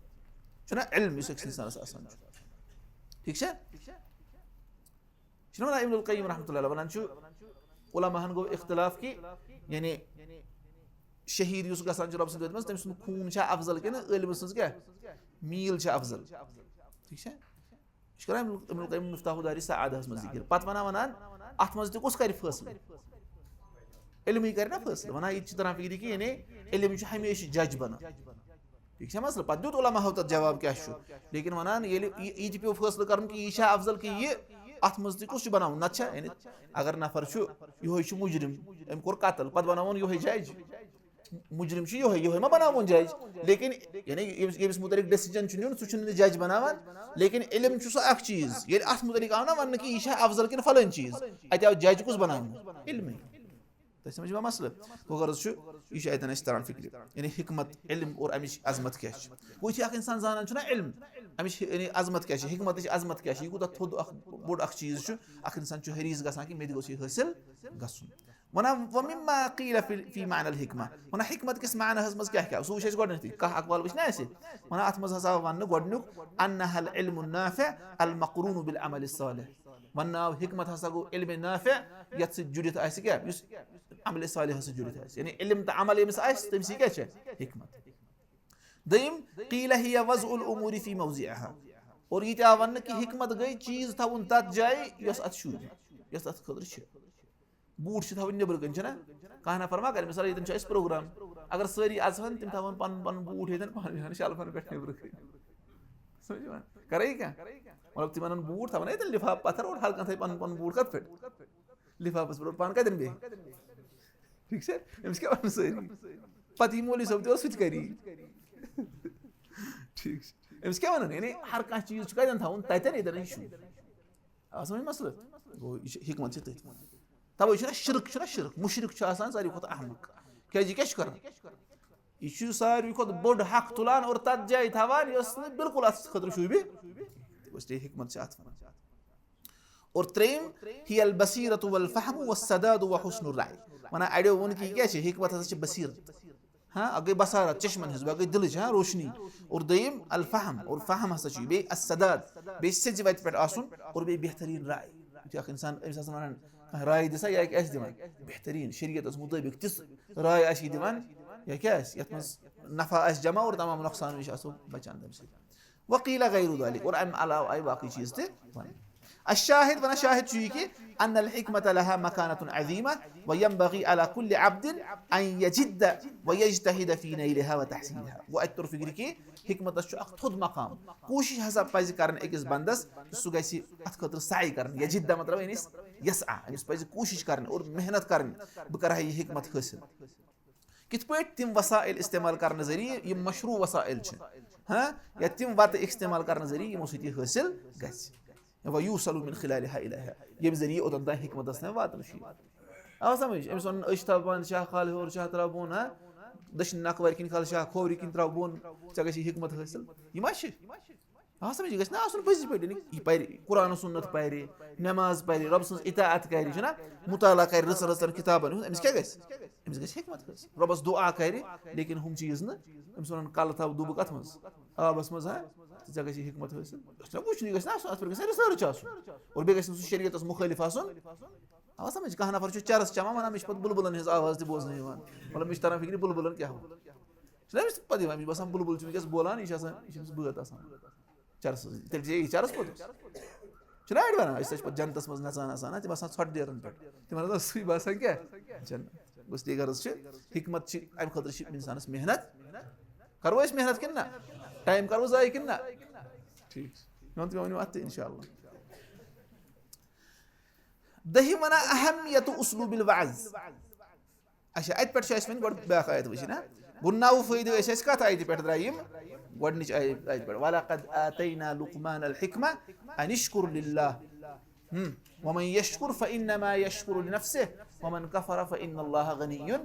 چھُنہ علم یُس أکِس انسانس آسان چھُ۔ ٹھیٖک چھا؟ چھُنہ ونان ابن القیم رحمتہ اللہ علیہ ونان چھُ، علماہن گوٚو اختلاف کہِ یعنی شہیٖد یُس گژھان چھُ رۄب سٕنٛدِ خدمتس منٛز، تٔمۍ سُنٛد خوٗن چھا افضل کِنہٕ عٲلمہٕ سٕنٛز کیٛاہ؟ میٖل چھا افضل؟ ٹھیٖک چھا؟ یہِ چھُ کران ابن، ابن القیم مفتاح دار سعادہس منٛز ذِکِر۔ پتہٕ ونان، ونان، اتھ منٛز تہِ کُس کرِ فٲصلہٕ؟ علمٕے کرِ نا فٲصلہٕ۔ ونان، یہِ تہِ چھِ تران فِکرِ کہِ یعنی علم چھُ ہمیشہِ judge بنان۔ ٹھیٖک چھا مسلہٕ؟ پتہٕ دیُت علماہو تتھ جواب کیٛاہ چھُ۔ لیکن ونان، ییٚلہِ یہِ، یہِ تہِ پیوٚو فٲصلہٕ کرُن کہِ یہِ چھا افضل کہِ یہِ، اتھ منٛز تہِ کُس چھُ بناوُن؟ نتہٕ چھا، یعنی اگر نفر چھُ، یِہوٚے چھُ مُجرم، أمۍ کوٚر قتل، پتہٕ بناوون یِہوٚے judge۔ مُجرم چھُ یِہوٚے، یِہوٚے ما بناوون judge؟ لیکن یعنی ییٚمِس، ییٚمِس مُتعلق decision چھُ نیُن، سُہ چھُنہٕ judge بناوان۔ لیکن علم چھُ سُہ اکھ چیٖز، ییٚلہِ اتھ مُتعلق آو نا وننہٕ کہِ یہِ چھا افضل کِنہٕ فلٲنۍ چیٖز، اتہِ آو judge کُس بناونہٕ؟ علمٕے۔ تۄہہِ سمجھ یِوان مسلہٕ؟ گوٚو غرض چھُ، یہِ چھُ اتٮ۪ن اَسہِ تران فِکرِ۔ یعنی حکمت، علم اور امِچ عظمت کیٛاہ چھِ۔ گوٚو یُتھُے اکھ انسان زانان چھُنہ علم، امِچ یعنی عظمت کیٛاہ چھِ، حکمتٕچ عظمت کیٛاہ چھِ، یہِ کوٗتاہ تھوٚد اکھ بوٚڑ اکھ چیٖز چھُ، اکھ انسان چھُ حریٖص گژھان کہِ مےٚ تہِ گوٚژھ یہِ حٲصِل گژھُن۔ ونان، ومما قیل فی، فی معنی الحکمہ، ونان حکمت کِس معنیٰ ہس منٛز کیٛاہ کیٛاہ؟ سُہ وٕچھ اَسہِ گۄڈٕنیتھٕے، کاہ اقوال وٕچھ نہ اَسہِ۔ ونان اتھ منٛز ہسا آو وننہٕ گۄڈٕنیُک، انہا العلم النافع المقرون بالعمل الصالح۔ وننہٕ آو حکمت ہسا گوٚو علم نافع یتھ سۭتۍ جُڑِتھ آسہِ کیٛاہ؟ یُس عمل صالحس سۭتۍ جُڑِتھ آسہِ، یعنی علم تہٕ عمل ییٚمِس آسہِ، تٔمۍ سٕے کیٛاہ چھےٚ؟ حکمت۔ دوٚیِم، قیل ہی وضع الامور فی موضعها، اور یہِ تہِ آو وننہٕ کہِ حکمت گٔے چیٖز تھاوُن تتھ جایہِ یۄس اتھ شوٗبہِ، یۄس اتھ خٲطرٕ چھِ۔ بوٗٹھ چھِ تھاوٕنۍ نیٚبرٕ کَنۍ، چھِنہ؟ کانٛہہ نفر ما کرِ، مثال، ییٚتٮ۪ن چھُ اَسہِ program، اگر سٲری اَژہَن، تِم تھاوَن پَنُن پَنُن بوٗٹھ ییٚتٮ۪ن، پانہٕ بیٚہن shelf-ن پٮ۪ٹھ نیٚبرٕ کَنۍ۔ سمجھ یِوان؟ کَرے یہِ کانٛہہ؟ مطلب، تِمَن ہُنٛد بوٗٹھ تھاوَن ییٚتٮ۪ن لِفاف پَتھر اور ہر کانٛہہ تھاوِ پَنُن پَنُن بوٗٹھ کَتھ پٮ۪ٹھ؟ لِفافَس پٮ۪ٹھ۔ اور پانہٕ کَتٮ۪ن بیٚہہِ؟ ٹھیٖک چھا؟ أمِس کیٛاہ وَنَن سٲری؟ پَتہٕ یی مولوی صٲب تہِ اوس، سُہ تہِ کَرِ یی۔ ٹھیٖک چھُ۔ أمِس کیٛاہ وَنَن؟ یعنی ہر کانٛہہ چیٖز چھُ کَتٮ۪ن تھاوُن؟ تَتٮ۪ن، ییٚتٮ۪ن یہِ چھُ۔ آ، سمجھ مسلہٕ؟ گوٚو، یہِ چھِ حکمت چھِ تٔتھۍ منٛز۔ تَوَے چھُنہ شرک، چھُنہ شرک، مُشرِک چھُ آسان ساروی کھۄتہٕ احمق۔ کیٛازِ یہِ کیٛاہ چھُ کران؟ یہِ چھُ ساروی کھۄتہٕ بوٚڑ حق تُلان اور تَتھ جایہِ تھاوان، یۄس نہٕ بالکل اَتھ خٲطرٕ شوٗبہِ۔ اس لیے حکمت چھِ اَتھ وَنان۔ اور ترٛیٚیِم، هي البصيرة والفهم والسداد وحسن الرأي۔ وَنان اَڑیو ووٚن کہِ یہِ کیٛاہ چھِ؟ حکمت ہسا چھِ بصیرت۔ ہاں، اَکھ گٔے بصارت، چشمن ہٕنٛز، بیٚیہِ گٔے دِلٕچ، ہاں، روشنی۔ اور دوٚیِم الفهم، اور فہم ہسا چھُ یہِ۔ بیٚیہِ السداد، بیٚیہِ سیٚزِ وَتہِ پٮ۪ٹھ آسُن، اور بیٚیہِ بہتریٖن راے۔ یُتھُے اَکھ اِنسان، أمِس آسان وَنان، کانٛہہ راے دِسا، یہِ آسہِ دِوان بہتریٖن، شریعتس مُطٲبِق تِژھ راے آسہِ یہِ دِوان، یا کیٛاہ آسہِ، یَتھ منٛز نفع آسہِ جمع اور تمام نۄقصان نِش آسو بچان تَمہِ سۭتۍ۔ وقیل غیر ذلك، اور اَمہِ علاوٕ آیہِ باقٕے چیٖز تہِ وَننہٕ۔ الشاهد، وَنان شاہد چھُ یہِ کہِ ان الحکمت لها مكانة عظيمة وينبغي على كل عبد ان يجد ويجتهد في نيلها وتحصيلها۔ گوٚو، اَتہِ توٚر فِکرِ کہِ حکمتس چھُ اکھ تھوٚد مقام۔ کوٗشِش ہسا پزِ کرٕنۍ أکِس بندس، سُہ گژھِ اتھ خٲطرٕ سعی کرٕنۍ۔ یجد مطلب یعنی یسعی، أمِس پزِ کوٗشِش کرٕنۍ اور محنت کرٕنۍ، بہٕ کرٕ ہا یہِ حکمت حٲصِل۔ کِتھ پٲٹھۍ؟ تِم وسائل استعمال کرنہٕ ذٔریعہٕ یِم مشروع وسائل چھِ، ہاں، یا تِم وتہٕ استعمال کرنہٕ ذٔریعہٕ یِمو سۭتۍ یہِ حٲصِل گژھِ۔ ویوصل من خلالها الیہا، ییٚمہِ ذٔریعہٕ اوٚتن تام حکمتس تام واتُن چھُ یِوان۔ آو سمجھ؟ أمِس وَنُن أچھ تھاو بنٛد، شاہ کھال ہیوٚر، شاہ ترٛاو بوٚن، ہاں، دٔچھِنۍ نکھ وَرِ کِنۍ کھال، شاہ کھوورِ کِنۍ ترٛاو بوٚن، ژےٚ گژھی حکمت حٲصِل۔ یِم ما چھِ؟ آ، سمجھ، یہِ گژھِ نا آسُن پٔزۍ پٲٹھۍ، یعنی یہِ پرِ قرآن و سنت پرِ، نماز پرِ، رۄب سٕنٛز اطاعت کرِ، چھُنہ، مطالعہ کرِ رٕژن رٕژن کتابن ہُنٛد، أمِس کیٛاہ گژھِ؟ أمِس گژھِ حکمت حٲصِل۔ رۄبس دعا کرِ، لیکن ہُم چیٖز نہٕ، أمِس ونان کلہٕ تھاو دُبہٕ کتھ منٛز؟ آبس منٛز، ہا؟ تہٕ ژےٚ گژھی حکمت حٲصِل۔ یہِ چھُنہ وٕچھنُے، یہِ گژھِ نا آسُن، اتھ پٮ۪ٹھ گژھِ نا research آسُن۔ اور بیٚیہِ گژھِ نہٕ سُہ شریعتس مُخٲلف آسُن۔ آ، سمجھ، کانٛہہ نفر چھُ چرس چٮ۪وان، ونان، مےٚ چھِ پتہٕ بُلبُلن ہِنٛز آواز تہِ بوزنہٕ یِوان۔ مطلب، مےٚ چھِ تران فِکرِ بُلبُلن کیٛاہ گوٚو۔ چھُنہ أمِس پتہٕ یِوان، أمِس چھُ باسان بُلبُل چھُ وٕنکیٚس بولان، یہِ چھُ آسان، یہِ چھُ أمِس بٲتھ آسان۔ چرس، تیٚلہِ چھِ یہِ چرس پوٚتُس۔ چھُنہ اَڑِ وَنان، أسۍ ہسا چھِ پَتہٕ جنتَس منٛز نَژان آسان، ہا، تِم آسان ژھۄٹہٕ ڈیرَن پٮ۪ٹھ۔ تِمَن ہسا سُے باسان کیٛاہ؟ جنت۔ گوٚو، اس لیے غرض چھِ، حکمت چھِ، اَمہِ خٲطرٕ چھِ اِنسانَس محنت۔ کَرو أسۍ محنت کِنہٕ نہ؟ ٹایم کَرو ضایع کِنہٕ نہ؟ ٹھیٖک چھُ۔ مےٚ ووٚن، تُہۍ ؤنِو اَتھ تہِ اِنشاء اللہ۔ دٔہِم وَنان اہمیت اسلوب الوعظ۔ اچھا، اتہِ پٮ۪ٹھ چھِ اَسہِ وۄنۍ گۄڈٕ بیٛاکھ آیت وٕچھِنۍ، ہا؟ گوٚو نَو فٲیدٕ ٲسۍ اَسہِ کَتھ آیتہِ پٮ۪ٹھ درٛاے یِم؟ گۄڈٕنِچ آیت، آیتہِ پٮ۪ٹھ، "ولقد آتینا لقمان الحکمہ ان اشکر للہ۔ ہم، ومن یشکر فانما یشکر لنفسہ ومن کفر فان اللہ غنی حمید۔"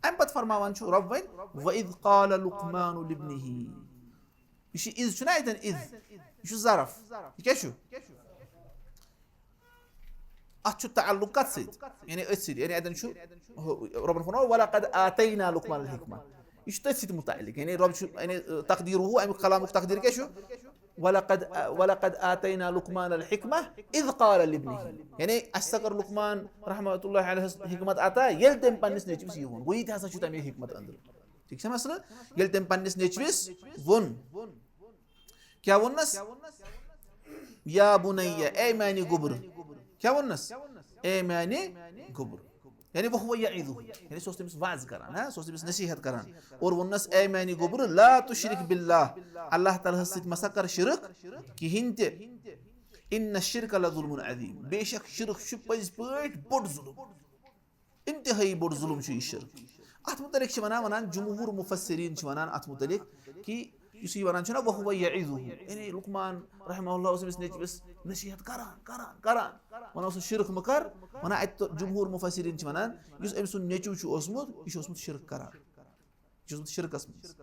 اَمہِ پتہٕ فرماوان چھُ رۄب وۄنۍ، "وَإِذْ قَالَ لُقْمَانُ لِابْنِهِ۔" یہِ چھُ اِذ، چھُنہ اَتٮ۪ن اِذ؟ یہِ چھُ ظرف۔ یہِ کیٛاہ چھُ؟ اَتھ چھُ تعلق کَتھ سۭتۍ؟ یعنی أتھۍ سۭتۍ، یعنی اَتٮ۪ن چھُ ہُہ، رۄبَن فرموو، "وَلَقَدْ آتَیْنَا لُقْمَانَ الْحِکْمَةَ۔" یہِ چھُ تٔتھۍ سۭتۍ مُتعلق، یعنی رۄب چھُ، یعنی تقدیٖرُہُ، اَمیُک کلامُک تقدیٖر کیٛاہ چھُ؟ "وَلَقَدْ، وَلَقَدْ آتَیْنَا لُقْمَانَ الْحِکْمَةَ اِذْ قَالَ لِابْنِهِ۔" یعنی اَسہِ ہسا کٔر لُقمان رحمتہ اللہ علیہَس حکمت عطا، ییٚلہِ تٔمۍ پنٛنِس نیٚچوِس یہِ ووٚن۔ گوٚو، یہِ تہِ ہسا چھُ تَمے حکمت أنٛدرٕ۔ ٹھیٖک چھا مسلہٕ؟ ییٚلہِ تٔمۍ پنٛنِس نیٚچوِس ووٚن، کیٛاہ ووٚننَس؟ "یا بُنَیَّ"، اے میٛانہِ گوٚبرٕ۔ کیٛاہ ووٚننَس؟ اے میٛانہِ گوٚبرٕ۔ یعنی وَہُوَ یَعِظُہُ۔ یعنی سُہ اوس تٔمِس وعظ کران، ہاں؟ سُہ اوس تٔمِس نصیحت کران۔ اور ووٚننَس، اے میٛانہِ گوٚبرٕ، "لا تُشرِک بِاللہ"، اللہ تعالیٰ ہَس سۭتۍ مَسا کر شِرک کِہیٖنۍ تہِ۔ "اِنَّ الشِّرْکَ لَظُلْمٌ عَظِیمٌ"، بے شک شِرک چھُ پٔزۍ پٲٹھۍ بوٚڑ ظُلُم۔ انتہٲیی بوٚڑ ظُلُم چھُ یہِ شِرک۔ اَتھ مُتعلِق چھِ وَنان، وَنان جمہوٗر مُفسریٖن چھِ وَنان اَتھ مُتعلِق کہِ یُس یہِ وَنان چھُنہ، "وَہُوَ یَعِظُہُ"، یعنی لُقمان رحمہ اللہ اوس أمِس نیٚچوِس نصیحت کران، کران، کران، وَنان اوسُس، "شِرک مہٕ کر"، وَنان اَتہِ تہٕ جمہوٗر مُفسریٖن چھِ وَنان، یُس أمۍ سُنٛد نیٚچوٗ چھُ اوسمُت، یہِ چھُ اوسمُت شِرک کران۔ یہِ چھُ اوسمُت شِرکَس منٛز۔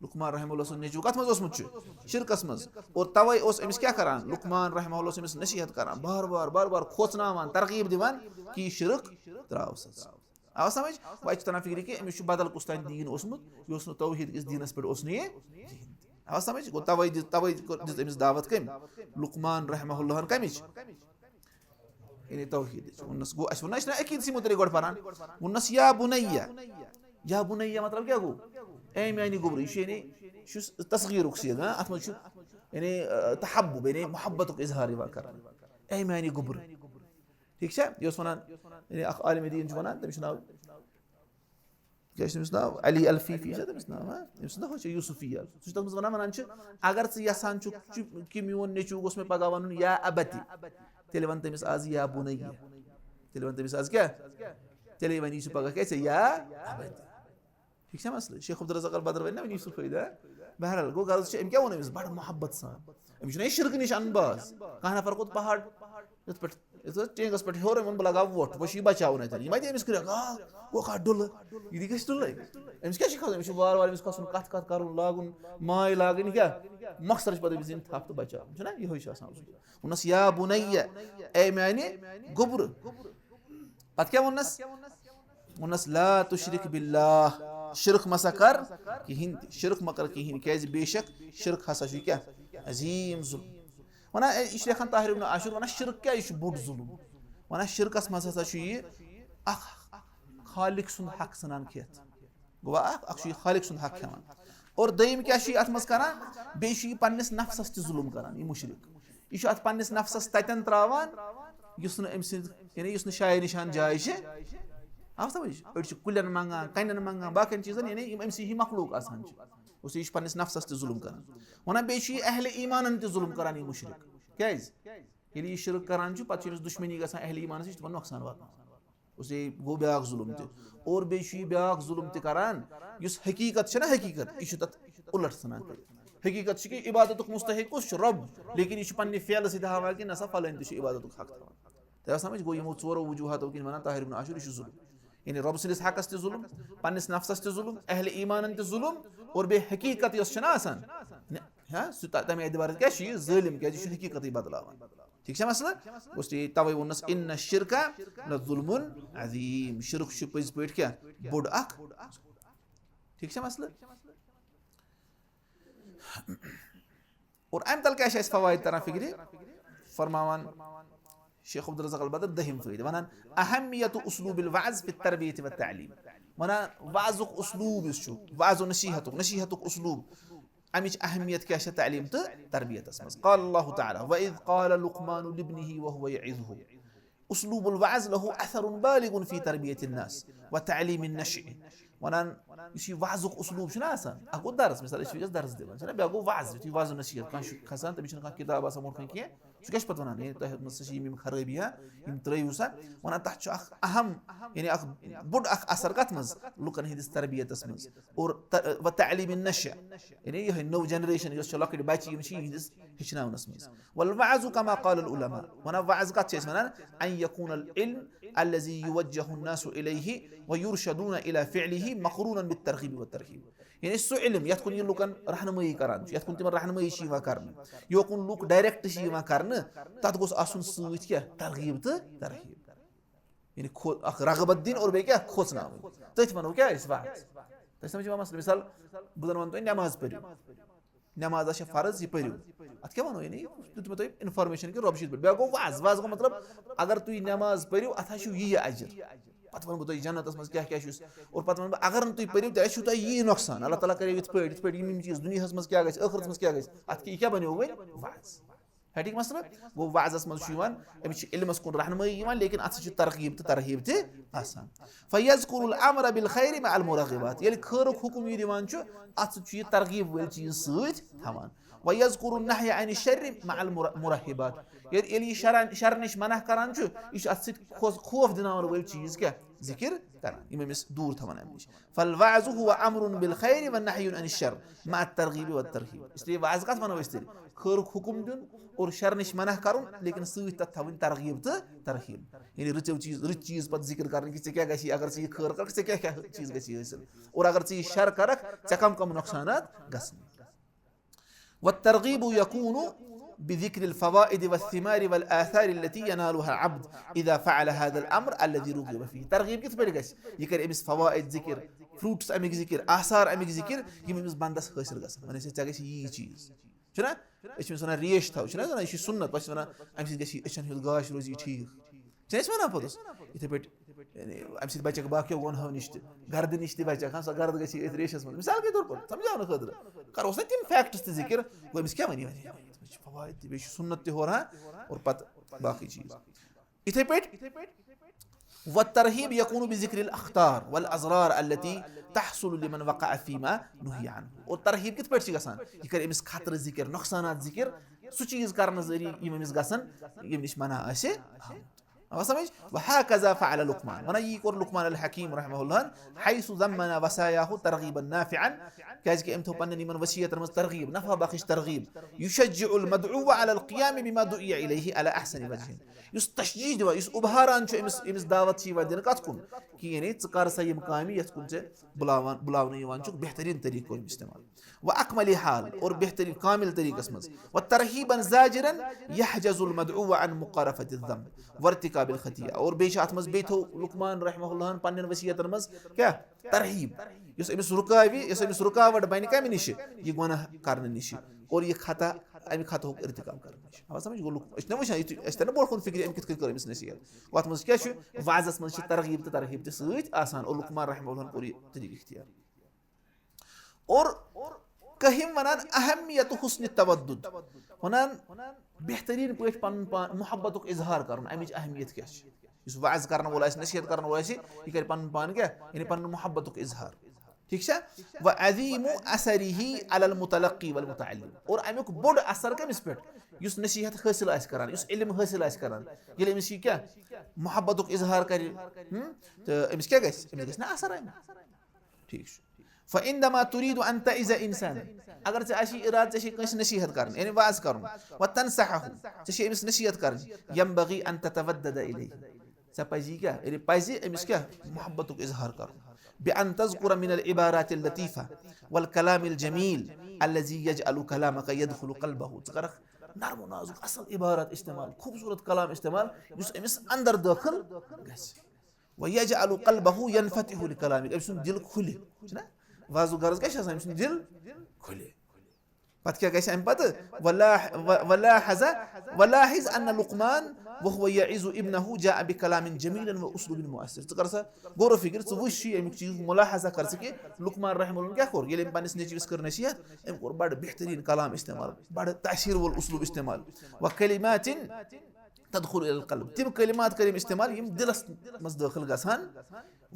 لُقمان رحمہ اللہ سُنٛد نیٚچوٗ کَتھ منٛز اوسمُت چھُ؟ شِرکَس منٛز۔ اور تَوَے اوس أمِس کیٛاہ کران؟ لُقمان رحمہ اللہ اوس أمِس نصیحت کران، بار بار، بار بار کھوژناوان، ترغیب دِوان کہِ یہِ شِرک ترٛاو سا ژٕ۔ آو سمجھ؟ وۄنۍ چھِ تران فِکرِ کہِ أمِس چھُ بدل کُس تام دیٖن اوسمُت، یہِ اوس نہٕ توحیٖد کِس دیٖنَس پٮ۪ٹھ اوس نہٕ یہِ کِہیٖنۍ تہِ۔ آو سمجھ؟ گوٚو تَوَے دِژ، تَوَے کٔر، دِژ أمِس دعوت کٔمۍ؟ لُقمان رحمہ اللہَن کَمِچ؟ یعنی توحیٖدٕچ۔ ووٚننَس، گوٚو، اَسہِ ووٚن نہ، أسۍ چھِنہ عقیٖدسٕے مُتعلِق گۄڈٕ پَران۔ ووٚننَس، "یا بُنَیَّ"۔ یا بُنَیَّ مطلب کیٛاہ گوٚو؟ اے میٛانہِ گوٚبرٕ، یہِ چھُ یعنی، یہِ چھُ تصغیٖرُک صیغہ، ہاں؟ اَتھ منٛز چھُ یعنی، آ، تحبُّب، یعنی محبتُک اظہار یِوان کرنہٕ۔ اے میٛانہِ گوٚبرٕ۔ ٹھیٖک چھا؟ یہِ اوس وَنان، یعنی اَکھ عالمِ دیٖن چھُ وَنان، تٔمِس چھُ ناو کیٛاہ چھُ تٔمِس ناو؟ علی الفیفی چھا تٔمِس ناو، ہا؟ تٔمِس چھُ ناو چھُ یوسفیہ۔ سُہ چھُ تَتھ منٛز وَنان، وَنان چھُ، اگر ژٕ یَژھان چھُکھ کہِ، کہِ میون نیٚچوٗ گوٚژھ مےٚ پَگاہ وَنُن یا ابتی، تیٚلہِ وَن تٔمِس آز یا بُنَیَّ۔ تیٚلہِ وَن تٔمِس آز کیٛاہ؟ تیٚلے وَنہِ یہِ چھُ پَگاہ کیٛاہ ژےٚ یا ابتی۔ ٹھیٖک چھا مسلہٕ؟ شیخ عبدالرزاق البدر وَنہِ نہ وۄنۍ یوسفی فٲیدٕ، ہا؟ بہرحال گوٚو غرض چھُ، أمۍ کیٛاہ ووٚن أمِس؟ بَڑٕ محبت سان۔ أمِس چھُنہ یہِ شِرکہٕ نِش اَنُن باز۔ کانٛہہ نفر کھوٚت پہاڑ، یَتھ پٮ۪ٹھ یُتھ حظ ٹینٛگَس پٮ۪ٹھ ہیوٚر، أمۍ ووٚن، "بہٕ لگاو وۄٹھ، وۄنۍ چھُ یہِ بچاوُن اَتٮ۪ن، یہِ ما دِیہِ أمِس کرٛٮ۪کھ، آ، گوٚو کَتھ ڈُلہٕ، یہِ دِ گژھِ ڈُلٕے، أمِس کیٛاہ چھِ کھسُن، أمِس چھُ وارٕ وارٕ أمِس کھسُن، کَتھ کَتھ کَرُن، لاگُن، ماے لاگٕنۍ، کیٛاہ مۄخصر چھِ پَتہٕ أمِس دِنۍ تھپھ تہٕ بچاوُن، چھُنہ یِہوٚے چھُ آسان." ووٚنُس، "یا بُنَیَّ، اے میٛانہِ گوٚبرٕ۔" پَتہٕ کیٛاہ ووٚننَس؟ ووٚننَس، "لا تُشرِک باللہ، شرک مہ سا کر کِہیٖنۍ تہِ، شرک مہ کر کِہیٖنۍ، کیٛازِ بے شک شرک ہسا چھُ کیٛاہ؟ عظیٖم ظُلم۔" وَنان، اے، یہِ چھُ لیکھان طاہر ابن عاشور، وَنان، شرک کیٛاہ؟ یہِ چھُ بوٚڑ ظُلم۔ وَنان، شرکَس منٛز ہسا چھُ یہِ اَکھ خالق سُنٛد حق ژھٕنان کھٮ۪تھ۔ گوٚوا اَکھ، اَکھ چھُ یہِ خالق سُنٛد حق کھٮ۪وان۔ اور دوٚیِم کیٛاہ چھُ یہِ اَتھ منٛز کران؟ بیٚیہِ چھُ یہِ پنٛنِس نفسَس تہِ ظُلم کران، یہِ مُشرِک۔ یہِ چھُ اَتھ پنٛنِس نفسَس تَتٮ۪ن ترٛاوان، یُس نہٕ أمۍ سٕنٛز، یعنی یُس نہٕ شایہِ نِشان جاے چھِ۔ آو سَمٕجھ؟ أڑۍ چھِ کُلٮ۪ن منٛگان، کَنٮ۪ن منٛگان، باقیَن چیٖزَن، یعنی یِم أمۍ سٕے ہی مخلوق آسان چھِ۔ اس لیے یہِ چھُ پنٛنِس نفسَس تہِ ظُلم کران۔ وَنان، بیٚیہِ چھُ یہِ اہلِ ایٖمانَن تہِ ظُلم کران، یہِ مُشرِک۔ کیٛازِ؟ ییٚلہِ یہِ شرک کران چھُ، پَتہٕ چھُ أمِس دُشمنی گژھان اہلِ ایٖمانَس سۭتۍ، چھُ تِمَن نۄقصان واتناوان۔ اس لیے گوٚو بیٛاکھ ظُلم تہِ۔ اور بیٚیہِ چھُ یہِ بیٛاکھ ظُلم تہِ کران، یُس حقیٖقت چھَنہ حقیٖقت، یہِ چھُ تَتھ اُلٹ ژھٕنان کٔرِتھ۔ حقیٖقت چھِ کہِ عبادتُک مُستحق کُس چھُ؟ رۄب۔ لیکن یہِ چھُ پنٛنہِ فعلہٕ سۭتۍ ہاوان کہِ نہ سا، فلٲنۍ تہِ چھُ عبادتُک حق تھاوان۔ تۄہہِ آو سمجھ؟ گوٚو یِمو ژورو وجوٗہاتو کِنۍ وَنان طاہر ابن عاشور، یہِ چھُ ظُلم۔ یعنی رۄب سٕنٛدِس حقَس تہِ ظُلم، پنٛنِس نفسَس تہِ ظُلم، اہلِ ایٖمانَن تہِ ظُلم، اور بیٚیہِ حقیٖقت یۄس چھَنہ آسان، نہ، ہا، سُہ تہ-، تَمہِ اعتبارٕ کیٛاہ چھُ یہِ؟ ظٲلِم، کیٛازِ یہِ چھُ حقیٖقتٕے بدلاوان۔ ٹھیٖک چھا مسلہٕ؟ گوٚژھ یہِ تَوَے ووٚننَس، "اِنَّ الشِّرْکَ لَظُلْمٌ عَظِیٖم"، شرک چھُ پٔزۍ پٲٹھۍ کیٛاہ؟ بوٚڑ اَکھ۔ ٹھیٖک چھا مسلہٕ؟ اور اَمہِ تَل کیٛاہ چھِ اَسہِ فوائد تران فِکرِ؟ فرماوان شیخ عبدالرزاق البدر دٔہِم فٲیدٕ، وَنان، "اہمیت اسلوب الوعظ فی التربیت و تعلیم"، وَنان وعظُک اسلوب یُس چھُ، وعظ و نصیحتُک، نصیحتُک اسلوب، اَمِچ اہمیت کیٛاہ چھےٚ تعلیٖم تہٕ تربیتَس منٛز؟ قال اللہ تعالیٰ، "وَإِذْ قَالَ لُقْمَانُ لِابْنِهِ وَهُوَ يَعِظُهُ"۔ اسلوب الوعظ لہ اثر بالغ فی تربیت الناس و تعلیم النشء۔ وَنان، یُس یہِ وعظُک اسلوب چھُنہ آسان، اَکھ گوٚو درس، مثال، أسۍ چھِ وٕنکیٚس درس دِوان، چھُنہ، بیٛاکھ گوٚو وعظ، یُتھُے وعظ و نصیحت، کانٛہہ چھُ کھسان، تٔمِس چھُنہٕ کانٛہہ کِتاب آسان برونٛٹھ کَنہِ کینٛہہ، سُہ کیٛاہ چھُ پَتہٕ وَنان؟ ہے، تۄہہِ منٛز سا چھِ یِم یِم خرٲبی، ہا، یِم ترٛٲیِو سا۔ وَنان، تَتھ چھُ اَکھ اہم، یعنی اَکھ بوٚڑ اَکھ اثر کَتھ منٛز؟ لُکَن ہٕنٛدِس تربیتَس منٛز۔ اور تہ-، و تعلیم النشء، یعنی یِہوٚے نٔو جنریشن یۄس چھِ، لۄکٕٹۍ بَچہِ یِم چھِ، یِہِنٛدِس ہیٚچھناونَس منٛز۔ والوعظ کما قال العلماء، وَنان وعظ کَتھ چھِ أسۍ وَنان؟ ان یکون العلم الذي يوجه الناس الیہ و یرشدون الی فعلہ مقرونا بالترغیب والترہیب۔ یعنی سُہ علم یَتھ کُن یہِ لُکَن رہنمٲیی کران چھُ، یَتھ کُن تِمَن رہنمٲیی چھِ یِوان کرنہٕ، یوکُن لُکھ ڈائریکٹ چھِ یِوان کرنہٕ، تَتھ گوٚژھ آسُن سۭتۍ کیٛاہ؟ ترغیب تہٕ ترہیب۔ یعنی کھو-، اَکھ رغبت دِنۍ اور بیٚیہِ کیٛاہ؟ کھوژناوٕنۍ۔ تٔتھۍ وَنو کیٛاہ أسۍ؟ وعظ۔ تۄہہِ سَمجھ یِوان مسلہٕ؟ مثال، بہٕ زَن وَنہٕ تۄہہِ نٮ۪ماز پٔرِو۔ نٮ۪ماز چھےٚ فرض، یہِ پٔرِو۔ اَتھ کیٛاہ وَنو؟ یعنی دیُت مےٚ تۄہہِ انفارمیشن کہِ رۄب چھُ یِتھ پٲٹھۍ۔ بیٛاکھ گوٚو وعظ۔ وعظ گوٚو مطلب، اگر تُہۍ نٮ۪ماز پٔرِو، اَتھ حظ چھُو یی اجر۔ پَتہٕ وَنہٕ بہٕ تۄہہِ جنتَس منٛز کیٛاہ کیٛاہ چھُس۔ اور پَتہٕ وَنہٕ بہٕ، اگر نہٕ تُہۍ پٔرِو، تیٚلہِ چھُو تۄہہِ یی نۄقصان۔ اللہ تعالیٰ کَرِ یِتھ پٲٹھۍ، یِتھ پٲٹھۍ یِم یِم چیٖز دُنیاہَس منٛز کیٛاہ گژھِ، ٲخرَتَس منٛز کیٛاہ گژھِ۔ اَتھ کیٛاہ، یہِ کیٛاہ بَنیو وۄنۍ؟ وعظ۔ ہے، ٹھیٖک مسلہٕ؟ گوٚو وعظس منٛز چھُ یِوان، أمِس چھِ علمس کُن رہنمٲیی یِوان، لیکن اَتھ سۭتۍ چھُ ترغیب تہٕ ترہیب تہِ آسان۔ فیذکر الامر بالخیر مع المرغبات، ییٚلہِ خٲرُک حُکم یہِ دِوان چھُ، اَتھ سۭتۍ چھُ یہِ ترغیب وٲلۍ چیٖز سۭتۍ تھاوان۔ ویذکر النہی عن الشر مع المرہبات، ییٚلہِ، ییٚلہِ یہِ شرع، شرٕ نِش منع کران چھُ، یہِ چھُ اَتھ سۭتۍ کھوژ-، خوف دِناوَن وٲلۍ چیٖز کیٛاہ؟ ذِکِر کران، یِم أمِس دوٗر تھاوان اَمہِ نِش۔ فالوعظ هو امر بالخیر والنهی عن الشر مع الترغیب والترهیب۔ اس لیے وعظ کَتھ وَنو أسۍ تیٚلہِ؟ خٲرُک حُکُم دیُن اور شرٕ نِش منع کَرُن، لیکن سۭتۍ تَتھ تھاوٕنۍ ترغیب تہٕ ترہیب۔ یعنی رٕژو چیٖز، رٕژ چیٖز پَتہٕ ذِکِر کَرٕنۍ کہِ ژےٚ کیٛاہ گژھی اگر ژٕ یہِ خٲر کَرَکھ، ژےٚ کیٛاہ کیٛاہ چیٖز گژھی حٲصِل، اور اگر ژٕ یہِ شر کَرَکھ، ژےٚ کَم کَم نۄقصانات گژھن۔ والترغیب یکون بذکر الفوائد والثمار والآثار التي ينالها العبد اذا فعل هذا الامر الذي رغب فيه۔ ترغیب کِتھ پٲٹھۍ گژھِ؟ یہِ کَرِ أمِس فوائد ذِکِر، فروٹس اَمِکۍ ذِکِر، آثار اَمِکۍ ذِکِر، یِم أمِس بندس حٲصِل گژھن۔ وۄنۍ ٲسۍ ژےٚ گژھِ یی چیٖز۔ چھُنہ؟ أسۍ چھِ أمِس وَنان ریش تھاو، چھُنہ وَنان؟ یہِ چھِ سُنت، پَتہٕ چھِ وَنان اَمہِ سۭتۍ گژھِ یہِ أچھَن ہُنٛد گاش روزِ یہِ ٹھیٖک۔ چھِ أسۍ وَنان پوٚتُس؟ یِتھَے پٲٹھۍ، یعنی، اَمہِ سۭتۍ بَچَکھ باقیو گۄنہو نِش تہِ، گردٕ نِش تہِ بَچَکھ، ہاں، سۄ گرد گژھِ أتھۍ ریشَس منٛز۔ مِثال کے طور پر، سَمجھاونہٕ خٲطرٕ کَرو سا تِم فیکٹٕس تہِ ذِکِر، گوٚو أمِس کیٛاہ وَنہِ وۄنۍ؟ أمِس چھِ فوائد تہِ، بیٚیہِ چھِ سُنت تہِ ہورٕ، ہاں، اور پَتہٕ باقٕے چیٖز۔ یِتھَے پٲٹھۍ، والترہیب یکون بذکر الاخطار والاضرار التي تحصل لمن وقع فيما نهي عنه۔ اور ترہیب کِتھ پٲٹھۍ چھِ گژھان؟ یہِ کَرِ أمِس خطرٕ ذِکِر، نۄقصانات ذِکِر، سُہ چیٖز کَرنہٕ ذٔریعہٕ یِم أمِس گژھن، ییٚمہِ نِش منع آسہِ آمُت۔ آ سمجھ؟ وهكذا فعل لقمان، ونان یی کوٚر لقمان الحکیم رحمہ اللہ حيث ضمن وصاياه ترغيبا نافعا، کیازِ کہِ أمۍ تھوٚو پننٮ۪ن یِمن وصیتن منٛز ترغیب، نفع بخش ترغیب، يشجع المدعو على القيام بما دعي إليه على أحسن وجه، یُس تشجیع دِوان، یُس اُبھاران چھُ أمِس، أمِس دعوت چھِ یِوان دِنہٕ کتھ کُن، کہِ یعنی ژٕ کر سا یِم کامہِ یتھ کُن ژےٚ بُلاوان، بُلاونہٕ یِوان چھُکھ، بہترین طریقہٕ کوٚر أمۍ استعمال۔ وأكمل حال، اور بہترین کامل طریقس منٛز۔ وترهيبا زاجرا يحجز المدعو عن مقارفة الذنب وارتكاب الخطيئة۔ اور بیٚیہِ چھِ اتھ منٛز، بیٚیہِ تھوٚو لقمان رحمہ اللہن پننٮ۪ن وصیتن منٛز کیٛاہ؟ ترہیب، یُس أمِس رُکاوِ، یُس أمِس رُکاوٹ بنہِ کمہِ نِشہِ؟ یہِ گۄناہ کرنہٕ نِشہِ۔ اور یہِ خطا، امہِ خطہُک ارتکاب کرنہٕ نِشہِ۔ آو سمجھ؟ گوٚو لُک-، أسۍ چھِنہ وٕچھان، یُتھُے، أسۍ چھِنہ برونٛٹھ کُن فکرِ أمۍ کِتھ کٔنۍ کٔر أمِس نصیحت۔ گوٚو اتھ منٛز کیٛاہ چھُ؟ وعظس منٛز چھِ ترغیب تہٕ ترہیب تہِ سۭتۍ آسان، اور لقمان رحمہ اللہن کوٚر یہِ طریقہٕ اختیار۔ اور کٔہِم ونان اہمیت حسن تودد، ونان بہترین پٲٹھۍ پنُن پان، محبتُک اظہار کرُن، امِچ اہمیت کیٛاہ چھِ؟ یُس وعظ کرن وول آسہِ، نصیحت کرن وول آسہِ، یہِ کرِ پنُن پان کیٛاہ؟ یعنی پنُن محبتُک اظہار۔ ٹھیٖک چھا؟ وعظیم اثره علی المتلقی والمتعلم، اور امیُک بوٚڑ اثر کٔمِس پٮ۪ٹھ؟ یُس نصیحت حٲصِل آسہِ کران، یُس علم حٲصِل آسہِ کران، ییٚلہِ أمِس یہِ کیٛاہ؟ محبتُک اظہار کرِ، ہم؟ تہٕ أمِس کیٛاہ گژھِ؟ أمِس گژھِ نہ اثر امیُک۔ ٹھیٖک چھُ۔ فعندما تريد أن تعظ إنسانا، اگر ژےٚ آسی ارادٕ، ژےٚ چھے کٲنٛسہِ نصیحت کرٕنۍ، یعنی وعظ کرُن، وتنصحه، ژےٚ چھے أمِس نصیحت کرٕنۍ، ينبغي أن تتودد إليه، ژےٚ پزی کیٛاہ؟ یعنی پزِ أمِس کیٛاہ؟ محبتُک اظہار کرُن۔ بأن تذكر من العبارات اللطيفة والكلام الجميل الذي يجعل كلامك يدخل قلبه۔ ژٕ کرکھ نرم و نازک اصل عبارت استعمال، خوٗبصوٗرت کلام استعمال، یُس أمِس اندر دٲخل گژھِ۔ ويجعل قلبه ينفتح لكلامك، أمۍ سُنٛد دِل کھُلہِ۔ چھُنہ؟ وعظُک غرض کیٛاہ چھُ آسان؟ أمۍ سُنٛد دِل کھُلہِ۔ پتہٕ کیٛاہ گژھِ اَمہِ پتہٕ؟ ولا-، و-، ولاحظ، ولاحظ أن لقمان وهو يعظ ابنه جاء بكلام جميل وأسلوب مؤثر۔ ژٕ کر سا غور و فکر، ژٕ وٕچھ یہِ اَمیُک چیٖز، ملاحظہ کر ژٕ کہِ لقمان رحمہ اللہن کیٛاہ کوٚر؟ ییٚلہِ أمۍ پننِس نیٚچوِس کٔر نصیحت، أمۍ کوٚر بڑٕ بہتریٖن کلام استعمال، بڑٕ تاثیر وول اسلوب استعمال۔ وكلمات تدخل إلى القلب، تِم کلمات کٔرۍ أمۍ استعمال یِم دِلس منٛز دٲخل گژھان۔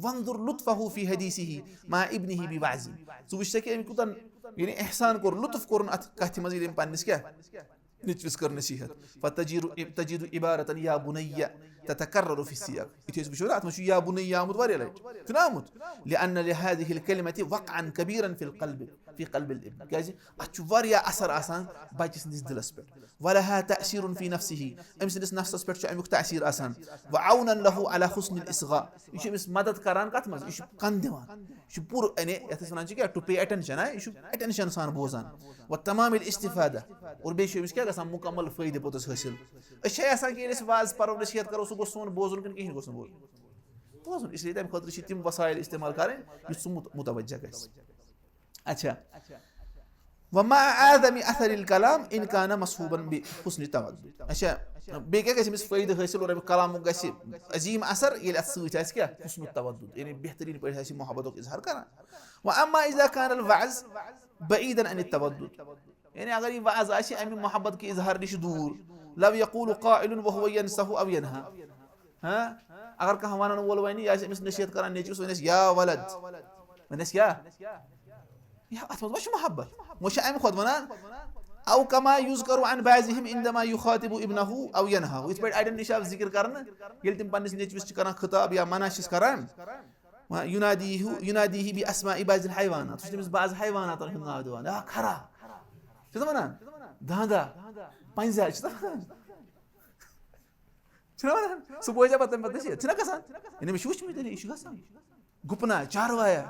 وانظر لطفه في حديثه مع ابنه بوعظه۔ ژٕ وٕچھ سا کہِ أمۍ کوٗتاہ یعنی احسان کوٚر، لطف کوٚرُن اتھ کتھِ منٛز، ییٚلہِ أمۍ پننِس کیٛاہ نیٚچوِس کٔر نصیحت۔ فتجد، تجد عبارة يا بني تتكرر في السياق۔ یُتھُے أسۍ وٕچھو نا، اتھ منٛز چھُ یا بني آمُت واریاہ لٹہِ، چھُنہ آمُت؟ لأن لهذه الكلمة وقعا كبيرا في القلب، في قلب الابن۔ کیٛازِ؟ اتھ چھُ واریاہ اثر آسان بچہِ سٕنٛدِس دِلس پٮ۪ٹھ۔ ولها تأثير في نفسه، أمۍ سٕنٛدِس نفسس پٮ۪ٹھ چھُ امیُک تأثیر آسان۔ وعونا له على حسن الإصغاء، یہِ چھُ أمِس مدد کران کتھ منٛز؟ یہِ چھُ کن دِوان، یہِ چھُ پوٗرٕ، یعنی یتھ أسۍ ونان چھِ کیٛاہ، to pay attention، ہا، یہِ چھُ attention سان بوزان۔ وتمام الاستفادة، اور بیٚیہِ چھُ أمِس کیٛاہ گژھان؟ مکمل فٲیدٕ پوٚتُس حٲصِل۔ أسۍ چھا یژھان کہِ ییٚلہِ أسۍ واز پرو، نصیحت کرو، سُہ گوٚژھ سون بوزُن کِنہٕ کِہیٖنۍ گوٚژھ نہٕ بوزُن؟ بوزُن۔ اس لیے تمہِ خٲطرٕ چھِ تِم وسائل استعمال کرٕنۍ یُتھ سُہ مت-، متوجہ گژھِ۔ اچھا۔ ومع أعظم أثر الكلام إن كان مصحوبا بحسن التودد۔ اچھا، بیٚیہِ کیٛاہ گژھِ أمِس فٲیدٕ حٲصِل اور اَمیُک کلامُک گژھِ عظیٖم اثر، ییٚلہِ اَتھ سۭتۍ آسہِ کیٛاہ؟ حسن التودد، یعنی بہتریٖن پٲٹھۍ آسہِ یہِ محبتُک اظہار کران۔ وأما إذا كان الوعظ بعيدا عن التودد، یعنی اگر یہِ وعظ آسہِ اَمہِ محبت کہِ اظہار نِش دوٗر، لو يقول قائل وهو ينصح أو ينهى، ہاں، اگر کانٛہہ ونن وول ونہِ، یہِ آسہِ أمِس نصیحت کران نیٚچوِس، ونٮ۪س یا ولد، ونٮ۪س کیٛاہ؟ یا، اتھ منٛز ما چھُ محبت؟ وۄنۍ چھُ امہِ کھۄتہٕ ونان، او کما یذکر عن بعضهم عندما یخاطب ابنہ او ینہاہ، یِتھ پٲٹھۍ اڑٮ۪ن نِش آو ذکر کرنہٕ، ییٚلہِ تِم پننِس نیٚچوِس چھِ کران خطاب یا منع چھِس کران، ینادیہ، ینادیہ باسماء بعض الحیوانات، سُہ چھُ تٔمِس بعض حیواناتن ہُنٛد ناو دِوان، آ کھرا، چھُ نہ ونان؟ داندا، پنزا، چھُ نہ ونان؟ چھُنہ ونان؟ سُہ بوزِ ہا پتہٕ تمہِ پتہٕ نصیحت، چھُنہ گژھان؟ یعنی مےٚ چھُ وٕچھمُت، یعنی یہِ چھُ گژھان۔ گُپنا، چاروایہ،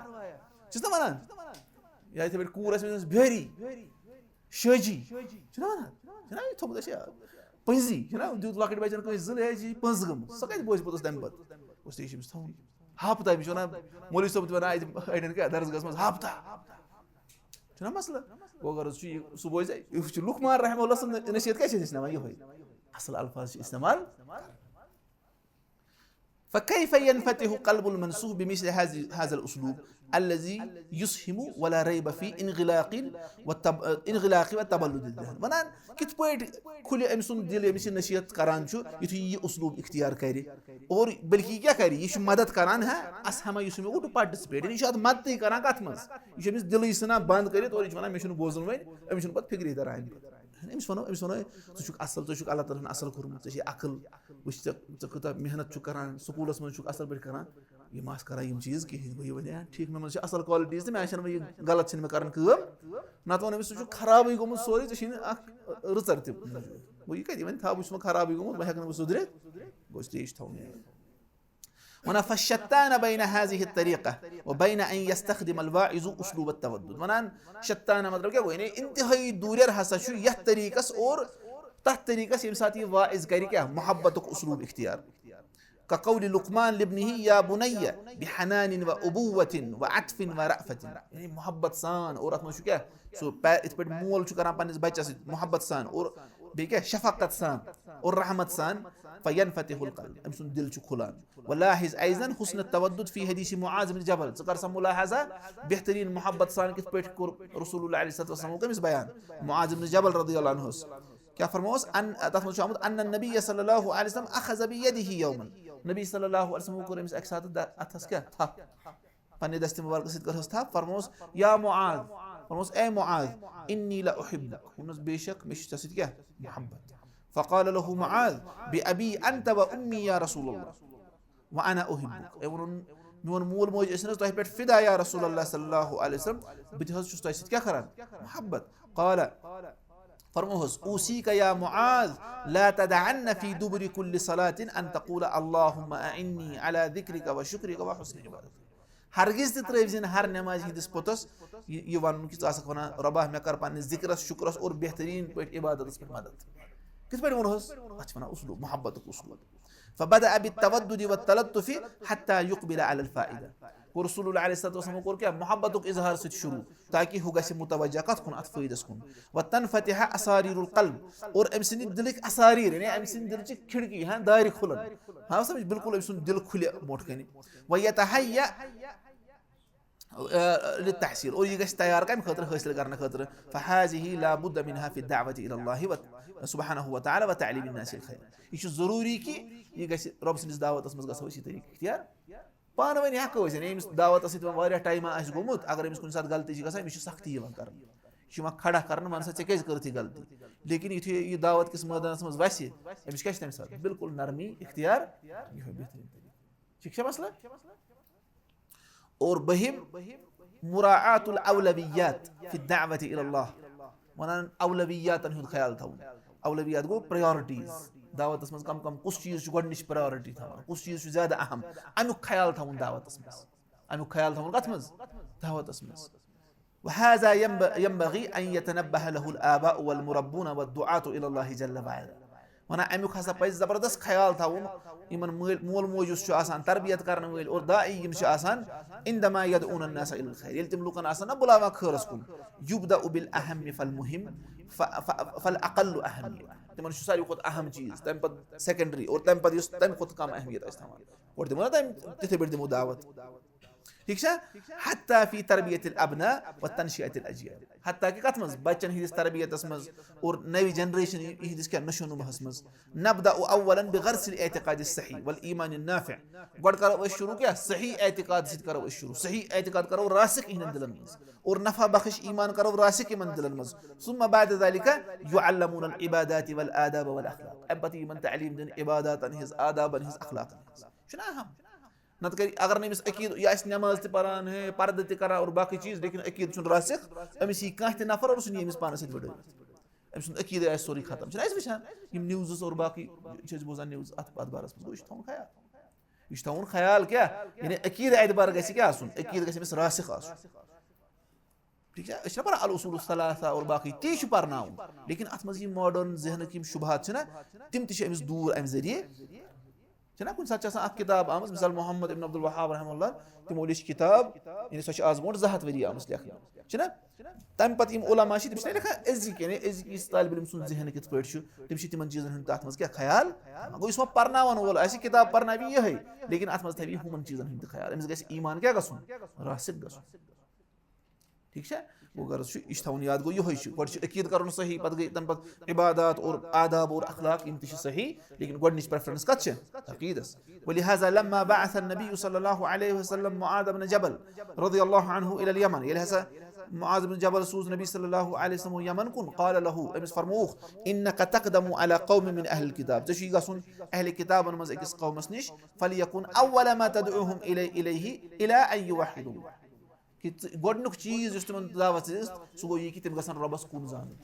چھُس نہ ونان؟ یا یِتھے پٲٹھۍ کوٗر ٲس مےٚ بیٲری، شٲجی، چھُنہ ونان؟ چھُنہ یہِ تھوٚمُت اَسہِ یاد؟ پٔنزی، چھُنہ دیُت لۄکٕٹۍ بچن کٲنٛسہِ زٕ لہجہِ، یہِ پٔنٛز گٔمٕژ، سۄ کتہِ بوزِ پوٚتُس تمہِ پتہٕ؟ گوٚژھ تہِ چھُ أمِس تھاوُن۔ ہاپتہ، أمِس چھِ ونان، مولوی صٲب تہِ ونان، اَتہِ اَڑٮ۪ن کیٛاہ درسگاہس منٛز ہاپتہ۔ چھُنہ مسلہٕ؟ گوٚو غرض چھُ یہِ، سُہ بوزِ، یہِ چھُ لقمان رحمہ اللہ سٕنٛز نصیحت کیٛاہ چھِ أسۍ ہیٚچھناوان؟ یِہوٚے۔ اصل الفاظ چھِ استعمال۔ فكيف ينفتح قلب المنصوح بمثل هذه، هذا الأسلوب الذي يسهم ولا ريب في انغلاق وتب-، انغلاق وتبلد الذهن؟ ونان کِتھ پٲٹھۍ کھُلہِ أمۍ سُنٛد دِل، ییٚمِس یہِ نصیحت کران چھُ، یُتھُے یہِ اسلوب اختیار کرِ؟ اور بلکہِ یہِ کیٛاہ کرِ؟ یہِ چھُ مدد کران، ہا، اسہمہ یُس مےٚ گوٚو to participate، یعنی یہِ چھُ اتھ مددٕے کران کتھ منٛز؟ یہِ چھُ أمِس دِلٕے ژھٕنان بنٛد کٔرِتھ اور یہِ چھُ ونان، مےٚ چھُنہٕ بوزُن وۄنۍ، أمِس چھُنہٕ پتہٕ فکرے تران۔ أمِس وَنو، أمِس وَنو، "ہے، ژٕ چھُکھ اَصٕل، ژٕ چھُکھ اللہ تعالیٰ ہَن اَصٕل کوٚرمُت، ژےٚ چھے عقل، وٕچھ ژےٚ، ژٕ کوٗتاہ محنت چھُکھ کَران، سکوٗلَس منٛز چھُکھ اَصٕل پٲٹھۍ کَران، یِم آسہٕ کَران یِم چیٖز کِہیٖنۍ۔" گوٚو یہِ وَنہِ، "ہے، ٹھیٖک، مےٚ منٛز چھِ اَصٕل qualities تہٕ مےٚ آسَن وۄنۍ یہِ غلط چھِنہٕ مےٚ کَران کٲم۔" نَتہٕ وَنو أمِس، "ژٕ چھُکھ خرابٕے گوٚمُت سورُے، ژےٚ چھے نہٕ اَکھ رٕژَر تہِ۔" گوٚو یہِ کَتہِ، یہِ وَنہِ، "تھاو، بہٕ چھُس وۄنۍ خرابٕے گوٚمُت، وۄنۍ ہٮ۪کہٕ نہٕ بہٕ سُدھرِتھ۔" گوٚو stage تھاوُن یہِ۔ وَنان، "فالشتان بين هذه الطريقة وبين أن يستخدم الواعظ أسلوب التودد۔" وَنان، شتانہ مطلب کیٛاہ گوٚو؟ یعنی انتہٲیی دوٗرٮ۪ر ہسا چھُ یَتھ طریٖقَس اور تَتھ طریٖقَس، ییٚمہِ ساتہٕ یہِ واعظ کَرِ کیٛاہ؟ محبتُک اُسلوٗب اختیار۔ كقول لقمان لابنه يا بني بحنان وأبوة وعطف ورأفة۔ یعنی محبت سان، اور اَتھ منٛز چھُ کیٛاہ؟ سُہ پے-، یِتھ پٲٹھۍ مول چھُ کران پنٛنِس بَچَس سۭتۍ محبت سان اور بیٚیہِ کیٛاہ؟ شفقت سان اور رحمت سان۔ فينفتح القلب، أمۍ سُنٛد دِل چھُ کھُلان۔ ولاحظ أيضا حسن التودد في حديث معاذ بن جبل۔ ژٕ کر سا ملاحظہ، بہتریٖن محبت سان کِتھ پٲٹھۍ کوٚر رسول اللہ علیہ الصلوۃ والسلام کوٚر أمِس بیان؟ معاذ بن جبل رضی اللہ عنہ۔ کیٛاہ فرمووس؟ ان، تَتھ منٛز چھُ آمُت، ان النبی صلی اللہ علیہ وسلم اخذ بيده يوما۔ نبی صلی اللہ علیہ وسلم کوٚر أمِس اَکہِ ساتہٕ د-، اَتھَس کیٛاہ؟ تھپھ۔ پننہِ دستہِ مبارکہٕ سۭتۍ کٔرہَس تھپھ، فرمووس، یا معاذ، فرمووس، اے معاذ، انی لاحبک، ووٚنُس، بے شک مےٚ چھُ ژےٚ سۭتۍ کیٛاہ؟ محبت۔ فقال له معاذ، بأبي انت وأمي یا رسول اللہ، وأنا أحبك۔ أمۍ ووٚنُن، میون مول موج ٲسِن حظ تۄہہِ پٮ۪ٹھ فدا یا رسول اللہ صلی اللہ علیہ وسلم، بہٕ تہِ حظ چھُس تۄہہِ سۭتۍ کیٛاہ کران؟ محبت۔ قال، فرمووس، أوصيك يا معاذ لا تدعن في دبر كل صلاة أن تقول اللهم أعني على ذكرك وشكرك وحسن عبادتك۔ ہرگز تہِ ترٲوۍ زِ نہٕ ہر نمازِ ہٕنٛدِس پوٚتُس یہِ، یہِ وَنُن کہِ ژٕ آسَکھ وَنان، "رۄبا، مےٚ کر پننِس ذِکرَس، شُکرَس اور بہتریٖن پٲٹھۍ عبادتَس پٮ۪ٹھ مدد۔" کِتھ پٲٹھۍ ووٚنہَس؟ اَتھ چھِ وَنان اُسلوٗب، محبتُک اُسلوٗب۔ فبدأ بالتودد والتلطف حتى يقبل على الفائدة۔ گوٚو رسول اللہ علیہ الصلوۃ والسلام کوٚر کیٛاہ؟ محبتُک اظہار سۭتۍ شروع، تاکہِ ہُہ گژھِ متوجہ کَتھ کُن؟ اَتھ فٲیدَس کُن۔ وتنفتح اسارير القلب، اور أمۍ سٕنٛدِ دِلٕکۍ اساریٖر، یعنی أمۍ سٕنٛدِ دِلچہِ کھِڑکی، ہاں، دارِ کھُلَن۔ ہاں، سمجھ؟ بالکل أمۍ سُنٛد دِل کھُلہِ برونٛٹھ کَنہِ۔ ویتہیا، آ، للتحصیل، اور یہِ گژھِ تیار کَمہِ خٲطرٕ؟ حٲصِل کرنہٕ خٲطرٕ۔ فهذه لا بد منها في الدعوة إلى الله و-، سبحانه وتعالى وتعليم الناس الخير۔ یہِ چھُ ضروٗری کہِ یہِ گژھِ، رۄب سٕنٛدِس دعوتَس منٛز گژھو أسۍ یہِ طریٖقہٕ اختیار۔ پانہٕ ؤنۍ ہٮ۪کو أسۍ، یعنی أمِس دعوتَس سۭتۍ وۄنۍ واریاہ ٹایمہ آسہِ گوٚمُت، اگر أمِس کُنہِ ساتہٕ غلطی چھِ گژھان، أمِس چھِ سختی یِوان کرنہٕ، یہِ چھُ یِوان کھڑا کرنہٕ، وَن سا ژےٚ کیٛازِ کٔرٕتھ یہِ غلطی؟ لیکن یُتھُے یہِ دعوت کِس مٲدانَس منٛز وَسہِ، أمِس کیٛاہ چھِ تَمہِ ساتہٕ؟ بالکل نرمی اختیار، یِہوٚے بہتریٖن طریٖقہٕ۔ ٹھیٖک چھا مسلہٕ؟ اور بٔہِم، مراعات الاولویات فی الدعوۃ الی اللہ، وَنان اولویاتَن ہُنٛد خیال تھاوُن۔ اولویات گوٚو پرایورٹیٖز۔ دعوتَس منٛز کم کم کُس چیٖز چھُ گۄڈٕنِچ پرایورٹی تھاوان، کُس چیٖز چھُ زیادٕ اہم، اَمیُک خیال تھاوُن دعوتَس منٛز۔ اَمیُک خیال تھاوُن کَتھ منٛز؟ دعوتَس منٛز۔ وهذا ينب-، ينبغي أن يتنبه له الآباء والمربون والدعاة إلى الله جل وعلا۔ وَنان، اَمیُک ہسا پَزِ زبردست خیال تھاوُن یِمن مٲلۍ، مول موج یُس چھُ آسان، تربیت کرن وٲلۍ اور داعی یِم چھِ آسان، عندما يدعون الناس إلى الخير، ییٚلہِ تِم لُکن آسان نہ بُلاوان خٲرس کُن، يبدأ بالأهم فالمهم ف-، ف-، فالأقل أهمية، تِمن چھُ ساروی کھۄتہٕ اہم چیٖز، تَمہِ پتہٕ secondary اور تَمہِ پتہٕ یُس تَمہِ کھۄتہٕ کم اہمیت آسہِ تھاوان، گۄڈٕ دِمو نا تَمہِ، تِتھے پٲٹھۍ دِمو دعوت۔ ٹھیٖک چھا؟ حتیٰ فی تربیت الابناء و تنشئت الاجیال۔ حتیٰ کہ کتھ منٛز؟ بچن ہٕنٛدِس تربیتس منٛز اور نوِ generation ہٕنٛدِس کیٛاہ نشو نماہس منٛز۔ نبدأ اولا بغرس الاعتقاد الصحیح والایمان النافع۔ گۄڈٕ کرو أسۍ شروع کیٛاہ؟ صحیح اعتقاد سۭتۍ کرو أسۍ شروع۔ صحیح اعتقاد کرو راسخ یِہنٛدٮ۪ن دِلن منٛز۔ اور نفع بخش ایمان کرو راسخ یِمن دِلن منٛز۔ ثم بعد ذلك يعلمون العبادات والآداب والأخلاق۔ امہِ پتہٕ یِمن تعلیٖم دِنہٕ عباداتن ہٕنٛز، آدابن ہٕنٛز، اخلاقن ہٕنٛز۔ چھُنہ اہم؟ نتہٕ کَرِ، اگر نہٕ أمِس عقیٖدٕ، یہِ آسہِ نٮ۪ماز تہِ پَران، ہے، پردٕ تہِ کَران اور باقٕے چیٖز، لیکن عقیٖدٕ چھُنہٕ راسِخ، أمِس یی کانٛہہ تہِ نفر اور سُہ نِیہِ أمِس پانَس سۭتۍ وٕڈٲوِتھ۔ أمۍ سُنٛد عقیٖدٕ آسہِ سورُے ختم۔ چھِنہٕ أسۍ وٕچھان یِم newsس اور باقٕے چھِ أسۍ بوزان news اَتھ، اَتھ بارَس منٛز؟ گوٚو، یہِ چھُ تھاوُن خیال۔ یہِ چھُ تھاوُن خیال کیٛاہ؟ یعنی عقیٖدٕ اعتبار گژھِ کیٛاہ آسُن؟ عقیٖدٕ گژھِ أمِس راسِخ آسُن۔ ٹھیٖک چھا؟ أسۍ چھِنہ پَران الاصول الثلاثہ اور باقٕے، تی چھُ پَرناوُن۔ لیکن اَتھ منٛز یِم modern ذہنٕکۍ یِم شُبہات چھِنہ، تِم تہِ چھِ أمِس دوٗر اَمہِ ذٔریعہٕ۔ چھِنہ کُنہِ ساتہٕ چھِ آسان اَکھ کِتاب آمٕژ، مثال محمد ابن عبدالوہاب رحمہ اللہ، تِمو لیٚچھ کِتاب، یعنی سۄ چھِ آز برونٛٹھ زٕ ہَتھ ؤری آمٕژ لیکھنہٕ۔ چھِنہ؟ تَمہِ پَتہٕ یِم علماء چھِ، تِم چھِنہ لیکھان أزِکۍ، یعنی أزِکۍ یُس طالب علم سُنٛد ذہن کِتھ پٲٹھۍ چھُ، تِم چھِ تِمَن چیٖزَن ہُنٛد تَتھ منٛز کیٛاہ خیال؟ گوٚو یُس وۄنۍ پَرناوَن وول آسہِ، کِتاب پَرناوِ یِہوٚے، لیکن اَتھ منٛز تھاوِ ہُمَن چیٖزَن ہُنٛد تہِ خیال۔ أمِس گژھِ ایمان کیٛاہ گژھُن؟ راسِخ گژھُن۔ ٹھیٖک چھا؟ گوٚو غرض چھُ، یہِ چھُ تھاوُن یاد، گوٚو یِہوٚے چھُ۔ گۄڈٕ چھُ عقیٖدٕ کَرُن صحیح، پَتہٕ گٔے تَمہِ پَتہٕ عبادات اور آداب اور اخلاق، یِم تہِ چھِ صحیح، لیکن گۄڈٕنِچ preference کَتھ چھِ؟ عقیٖدَس۔ ولهذا لما بعث النبي صلى الله عليه وسلم معاذ بن جبل رضي الله عنه إلى اليمن، ییٚلہِ ہسا معاذ بن جبل سوٗز نبی صلی اللہ علیہ وسلم یمن کُن، قال له، أمِس فرمووُکھ، إنك تقدم على قوم من أهل الكتاب، ژےٚ چھُے گژھُن اہل کتابن منٛز أکِس قومس نِش، فليكن أول ما تدعوهم إلي-، إليه إلى أن يوحدوا، کہِ ژٕ، گۄڈٕنیُک چیٖز یُس تِمن دعوت ژٕ دِکھ، سُہ گوٚو یہِ کہِ تِم گژھن رۄبس کُن زانٕنۍ،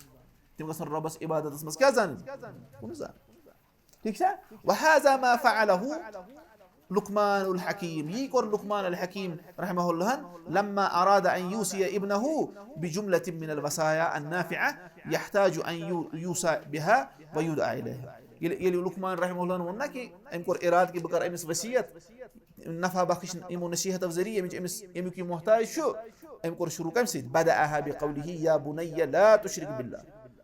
تِم گژھن رۄبس عبادتس منٛز کیٛاہ زانٕنۍ؟ کُن زانٕنۍ۔ ٹھیٖک چھا؟ وهذا ما فعله لقمان الحكيم، یی کوٚر لقمان الحکیم رحمہ اللہ لما أراد أن يوصي ابنه بجملة من الوصايا النافعة يحتاج أن يو-، يوصى بها ويدعى إليها۔ ییٚلہِ، ییٚلہِ لقمان رحمہ اللہ ووٚن نا کہِ أمۍ کوٚر ارادٕ کہِ بہٕ کرٕ أمِس وصیت، نفع بخش یِمو نصیحتو ذٔریعہٕ، ییٚمِچ أمِس، ییٚمیُک یہِ محتاج چھُ، أمۍ کوٚر شروع کَمہِ سۭتۍ؟ بدأها بقوله يا بني لا تشرك بالله،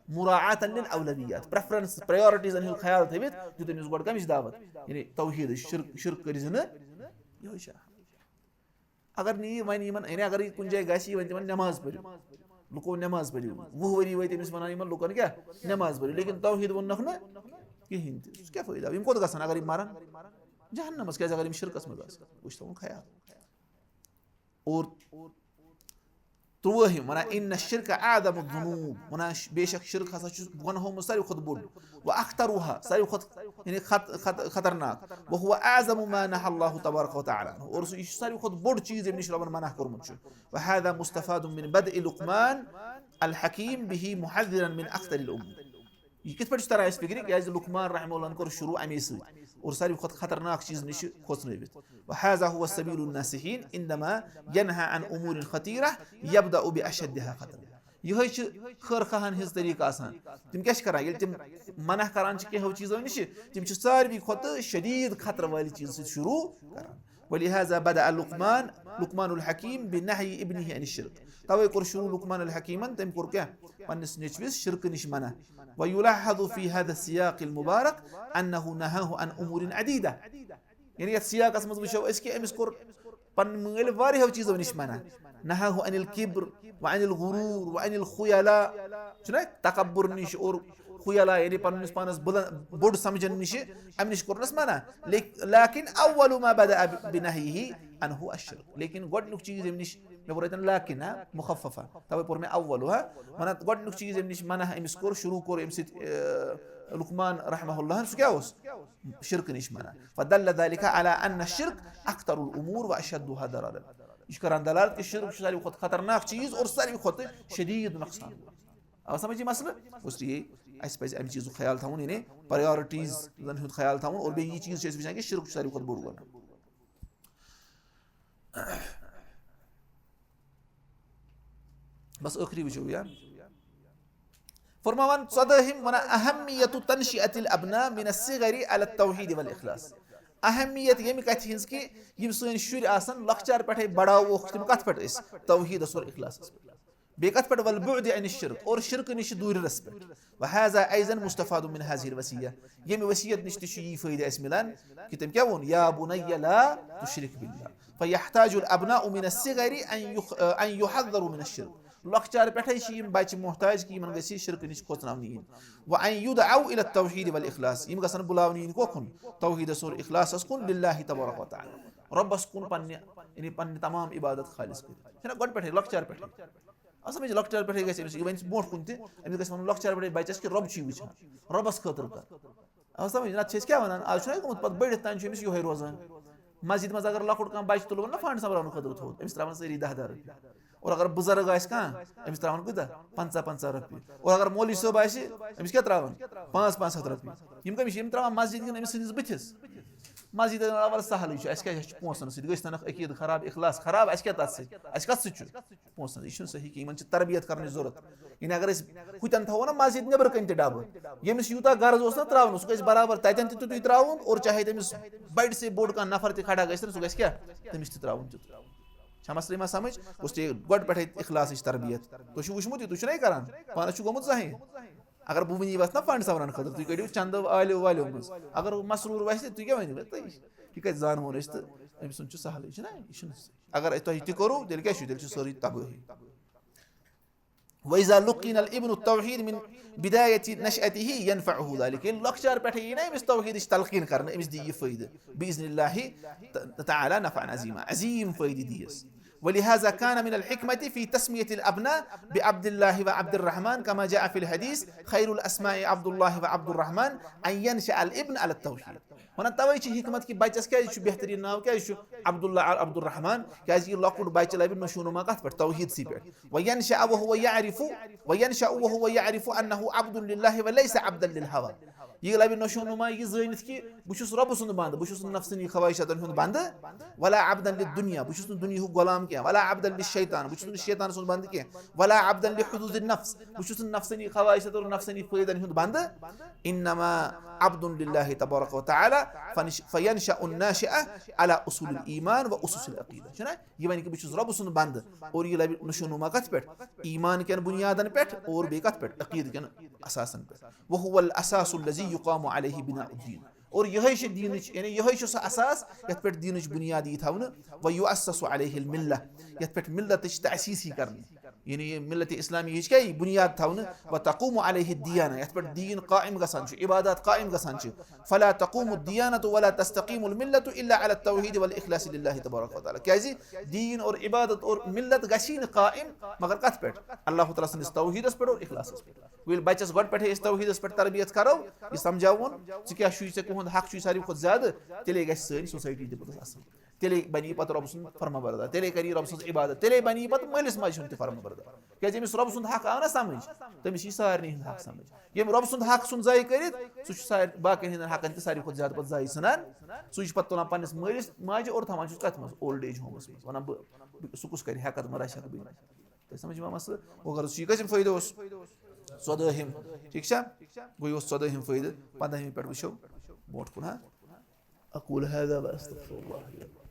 مراعاة للأولويات، preferences، priorities ہُنٛد خیال تھٲوِتھ دیُت أمِس گۄڈٕ کَمِچ دعوت؟ یعنی توحیٖدٕچ، شرک، شرک کٔرۍ زِ نہٕ، یِہوٚے چھُ اہم۔ اگر نہٕ یہِ وَنہِ یِمن، یعنی اگر یہِ کُنہِ جایہِ گژھِ، یہِ وَنہِ تِمن نٮ۪ماز پٔرِو، لُکو نٮ۪ماز پٔرِو، وُہ ؤری وٲتۍ أمِس وَنان یِمن لُکن کیٛاہ؟ نٮ۪ماز پٔرِو، لیکن توحیٖد ووٚننکھ نہٕ کِہیٖنۍ تہِ۔ سُہ کیٛاہ فٲیدٕ آو؟ یِم کوٚت گژھن اگر یِم مَرَن؟ جہنمس، کیٛازِ اگر یِم شرکس منٛز آسن، وٕچھ تھاوُن خیال۔ اور ترٛوٲہِم وَنان، إن الشرك أعظم الذنوب، وَنان، بے شک شرک ہسا چھُ گۄنہو منٛز ساروی کھۄتہٕ بوٚڑ، وأخطرها، ساروی کھۄتہٕ، یعنی خط-، خط-، خطرناک، وهو أعظم ما نهى الله تبارك وتعالى عنه، اور سُہ، یہِ چھُ ساروی کھۄتہٕ بوٚڑ چیٖز ییٚمہِ نِش رۄبن منع کوٚرمُت چھُ۔ وهذا مستفاد من بدء لقمان الحكيم به محذرا من أخطر الأمور۔ یہِ کِتھ پٲٹھۍ چھُ تران اَسہِ فِکرِ؟ کیٛازِ لقمان رحمہ اللہن کوٚر شروع اَمے سۭتۍ اور ساروی کھۄتہٕ خطرناک چیٖز نِش چھُ کھوژنٲوِتھ۔ وهذا هو سبيل الناصحين عندما ينهى عن أمور خطيرة يبدأ بأشدها خطرا۔ یِہوٚے چھِ خٲر خواہن ہٕنٛز طریٖقہٕ آسان۔ تِم کیٛاہ چھِ کران؟ ییٚلہِ تِم منع کران چھِ کینٛہو چیٖزو نِش، تِم چھِ ساروی کھۄتہٕ شدیٖد خطرٕ والہِ چیٖزٕ سۭتۍ شروع کران۔ ولهذا بدأ لقمان، لقمان الحكيم بنهي ابنه عن الشرك۔ توے کوٚر شروع لقمان الحکیمن، تٔمۍ کوٚر کیٛاہ؟ پننِس نیٚچوِس شرکہٕ نِش منع۔ ويلاحظ في هذا السياق المبارك أنه نهاه عن أمور عديدة۔ یعنی یتھ سیاقس منٛز وٕچھو أسۍ کہِ أمِس کوٚر پننہِ مٲلۍ واریاہو چیٖزو نِش منع۔ نهاه عن الكبر وعن الغرور وعن الخيلاء، چھُنہ، تکبر نِش اور خیلاء، یعنی پننِس پانس بلند، بوٚڑ سمجھن نِش، امہِ نِش کوٚرنس منع۔ لیک-، لكن أول ما بدأ بنهيه عنه الشرك۔ لیکن گۄڈنیُک چیٖز ییٚمہِ نِش، مےٚ ووٚن اتٮ۪ن لكن، ہا، مخففہ، توے پوٚر مےٚ اول، ہا، ونان گۄڈنیُک چیٖز ییٚمہِ نِش منع أمِس کوٚر، شروع کوٚر أمۍ سۭتۍ، آ، لقمان رحمہ اللہن، سُہ کیٛاہ اوس؟ شرکہٕ نِش منع۔ فدل ذلك على أن الشرك أخطر الأمور وأشدها ضررا۔ یہِ چھُ کران دلالت کہِ شرک چھُ ساروی کھۄتہٕ خطرناک چیٖز اور ساروی کھۄتہٕ شدیٖد نۄقصان۔ آو سمجھ یہِ مسلہٕ؟ اس لیے اَسہِ پَزِ اَمہِ چیٖزُک خیال تھاوُن، یعنی priorities زن ہُنٛد خیال تھاوُن، اور بیٚیہِ یہِ چیٖز چھِ أسۍ وٕچھان کہِ شرک چھُ ساروی کھۄتہٕ بوٚڑ گۄناہ۔ بس ٲخری وٕچھو یا۔ فرماوان ژۄدٲہِم، وَنان أهمية تنشئة الأبناء من الصغر على التوحيد والإخلاص۔ اہمیت ییٚمہِ کَتھِ ہٕنٛز کہِ یِم سٲنۍ شُرۍ آسَن، لۄکچار پٮ۪ٹھَے بڑاووکھ تِم کَتھ پٮ۪ٹھ أسۍ؟ توحیٖدَس اور اخلاصَس پٮ۪ٹھ۔ بیٚیہِ کَتھ پٮ۪ٹھ؟ والبعد عن الشرك، اور شرکہٕ نِش دوٗرِرَس پٮ۪ٹھ۔ وهذا أيضا مستفاد من هذه الوصية۔ ییٚمہِ وصیت نِش تہِ چھُ یی فٲیدٕ اَسہِ مِلان کہِ تٔمۍ کیٛاہ ووٚن؟ يا بني لا تشرك بالله۔ فيحتاج الأبناء من الصغر أن يخ-، أن يحذروا من الشرك۔ لۄکچار پٮ۪ٹھَے چھِ یِم بَچہِ محتاج کہِ یِمَن گژھِ شرکہٕ نِش کھوژناونہٕ یِنۍ۔ وأن يدعوا إلى التوحيد والإخلاص۔ یِم گژھن بُلاونہٕ یِنۍ کوکُن؟ توحیٖدَس اور اخلاصَس کُن، لله تبارك وتعالى۔ رۄبَس کُن پنٛنہِ، یعنی پنٛنہِ تمام عبادت خالص کٔرِتھ۔ چھِنہ گۄڈٕ پٮ۪ٹھَے، لۄکچار پٮ۪ٹھَے؟ اَصٕل منٛز چھِ لۄکچار پٮ۪ٹھَے گژھِ أمِس، یہِ وَنہِ ژٕ برونٛٹھ کُن تہِ، أمِس گژھِ وَنُن لۄکچار پٮ۪ٹھَے بَچَس کہِ رۄب چھُے وٕچھان، رۄبَس خٲطرٕ کَر۔ آو سمجھ؟ نتہٕ چھِ أسۍ کیٛاہ وَنان؟ آز چھُنہ گوٚمُت پَتہٕ بٔڑِتھ تام چھُ أمِس یِہوٚے روزان۔ مسجد منٛز اگر لۄکُٹ کانٛہہ بَچہٕ تُلوُن نہ fund سۄمبراونہٕ خٲطرٕ تھوٚد، أمِس ترٛاوان سٲری دَہ دَہ رۄپیہِ۔ اور اگر بُزرٕگ آسہِ کانٛہہ، أمِس ترٛاوان کۭتیٛاہ؟ پنٛژاہ پنٛژاہ رۄپیہِ۔ اور اگر مولوی صٲب آسہِ، أمِس کیٛاہ ترٛاوان؟ پانٛژھ پانٛژھ ہَتھ رۄپیہِ۔ یِم کٔمِس چھِ؟ یِم ترٛاوان مسجد کِنہٕ أمِس سٕنٛدِس بٕتھِس؟ مسجد، وَلہٕ سہلٕے چھُ، اَسہِ کیٛاہ، اَسہِ چھُ پونٛسَن سۭتۍ، گٔژھۍ تَنَکھ عقیٖدٕ خراب، اخلاص خراب، اَسہِ کیٛاہ تَتھ سۭتۍ؟ اَسہِ کَتھ سۭتۍ چھُ؟ پونٛسَن، یہِ چھُنہٕ صحیح کینٛہہ، یِمَن چھِ تربیت کَرنٕچ ضوٚرَتھ۔ یعنی اگر أسۍ ہُتٮ۪ن تھاوو نا مسجد نیٚبرٕ کَنۍ تہِ ڈَبہٕ، ییٚمِس یوٗتاہ غرض اوس نا ترٛاونُک، سُہ گژھِ برابر تَتٮ۪ن تہِ تیُتُے ترٛاوُن، اور چاہے تٔمِس بَڑِ سے بوٚڑ کانٛہہ نفر تہِ کھڑا گژھِ نا، سُہ گژھِ کیٛاہ؟ تٔمِس تہِ ترٛاوُن تیُتُے۔ چھا مسلہٕ یِوان سمجھ؟ گوٚژھ ژےٚ گۄڈٕ پٮ۪ٹھَے اخلاصٕچ تربیت۔ تُہۍ چھُو وٕچھمُت یہِ؟ تُہۍ چھُو نَے کران؟ پانَس چھُو گوٚمُت زَہٕنۍ؟ اگر بہٕ وٕنی وَتھ نا fund سۄمبران خٲطرٕ، تُہۍ کٔڑِو چندو آلیو والیو منٛز۔ اگر مسرور وَسہِ، تُہۍ کیٛاہ ؤنِو؟ تُہۍ، یہِ کَتہِ زانہٕ وون أسۍ تہٕ أمۍ سُنٛد چھُ سہلٕے، چھُنہ؟ یہِ چھُنہٕ۔ اگر تۄہہِ تہِ کوٚروٕ، تیٚلہِ کیٛاہ چھُ؟ تیٚلہِ چھُ سٲرٕے تبٲہی۔ وإذا لقن الابن التوحيد من بداية نشأته ينفعه ذلك۔ ییٚلہِ لۄکچار پٮ۪ٹھَے یی نا أمِس توحیٖدٕچ تلقیٖن کرنہٕ، أمِس دِیہِ یہِ فٲیدٕ۔ بإذن الله تعالى نفعا عظيما۔ عظیٖم فٲیدٕ دِیَس۔ ولهذا كان من الحكمة في تسمية الأبناء بعبد الله وعبد الرحمن، كما جاء في الحديث: "خير الأسماء عبد الله وعبد الرحمن، أن ينشأ الابن على التوحيد". ونحن توے چھ حکمت کہ بچس کیازِ چھُ بہترین ناو، کیازِ چھُ عبداللہ عبدالرحمن؟ کیازِ یہِ لۄکُٹ بچہ لبہِ نشو نما کتھ پٮ۪ٹھ؟ توحیدسٕے پٮ۪ٹھ۔ "وينشأ وهو يعرف، وينشأ وهو يعرف أنه عبد لله وليس عبدا للهوى". یہِ لبہِ نشو نما یہِ زٲنِتھ کہ بہٕ چھُس رۄبہٕ سُنٛد بندٕ، بہٕ چھُس نہٕ نفسٲنی خواہشاتن ہُنٛد بندٕ، "ولا عبدا للدنيا"، بہٕ چھُس نہٕ دُنیاہُک غلام کینٛہہ، "ولا عبدا للشيطان"، بہٕ چھُس نہٕ شیطان سُنٛد بندٕ کینٛہہ، "ولا عبدا لحظوظ النفس"، بہٕ چھُس نہٕ نفسٲنی خواہشاتن اور نفسٲنی فٲیدن ہُنٛد بندٕ۔ "إنما عبد لله تبارك وتعالى، فنش-، فينشأ الناشئ على أصول الإيمان وأسس العقيدة"۔ چھُنہ؟ یہِ ونہِ کہ بہٕ چھُس رۄبہٕ سُنٛد بندٕ، اور یہِ لبہِ نشو نما کتھ پٮ۪ٹھ؟ ایمان کٮ۪ن بنیادن پٮ۪ٹھ اور بیٚیہِ کتھ پٮ۪ٹھ؟ عقیدٕ کٮ۪ن اساسن پٮ۪ٹھ۔ "وهو الأساس الذي يقام عليه بناء الدين"۔ اور یہے چھِ دینٕچ، یعنی یہے چھُ سُہ اساس یتھ پٮ۪ٹھ دینٕچ بنیاد یی تھاونہٕ۔ "ويؤسس عليه الملة"، یتھ پٮ۪ٹھ ملتٕچ تأسیٖس یی کرنہٕ۔ یعنی یہ ملت اسلامی ہٕچ کیٛاہ یی بنیاد تھاونہٕ؟ "وتقوم عليه الديانة"، یتھ پٮ۪ٹھ دین قائم گژھان چھُ، عبادات قائم گژھان چھِ۔ "فلا تقوم الديانة ولا تستقيم الملة إلا على التوحيد والإخلاص لله تبارك وتعالى"۔ کیازِ؟ دین اور عبادت اور ملت گژھی نہٕ قائم مگر کتھ پٮ۪ٹھ؟ اللہ تعالیٰ سٕنٛدِس توحیدس پٮ۪ٹھ اور اخلاصس پٮ۪ٹھ۔ ییٚلہِ بچس گۄڈٕ پٮ۪ٹھے أسۍ توحیدس پٮ۪ٹھ تربیت کرو، یہِ سمجھاوون، ژٕ کیٛاہ چھُے، ژےٚ کُہُنٛد حق چھُے ساروی کھۄتہٕ زیادٕ، تیٚلے گژھِ سٲنۍ society تہِ پوٚتُس اصل۔ تیٚلے بنہِ یہِ پتہٕ رۄب سُنٛد فرما بردار، تیٚلے کرِ یہِ رۄب سٕنٛز عبادت، تیٚلے بنہِ یہِ پتہٕ مٲلِس ماجہِ ہُنٛد تہِ فرما بردار۔ کیٛازِ ییٚمِس رۄب سُنٛد حق آو نا سمجھ، تٔمِس یی سارنٕے ہُنٛد حق سمجھ۔ ییٚمۍ رۄب سُنٛد حق ژھُن ضایع کٔرِتھ، سُہ چھُ سارِ-، باقین ہٕنٛدٮ۪ن حقن تہِ ساروی کھۄتہٕ زیادٕ پتہٕ ضایع ژھٕنان۔ سُے چھُ پتہٕ تُلان پننِس مٲلِس ماجہِ اور تھاوان چھُس کتھ منٛز؟ Old age homeس منٛز۔ ونان بہٕ، بہٕ، سُہ کُس کرِ ہیٚکتھ، ما رچھکھ بہٕ؟ تۄہہِ سمجھ یِوان مسلہٕ؟ وۄنۍ غرض چھُ یہِ کٔژِم فٲیدٕ اوس؟ ژۄدٲہِم۔ ٹھیٖک چھا؟ گوٚو یہِ اوس ژۄدٲہِم فٲیدٕ۔ پنٛداہِمہِ پٮ۪ٹھ وٕچھو برونٛٹھ کُن، ہا؟ أقول هذا وأستغفر الله لي ولكم۔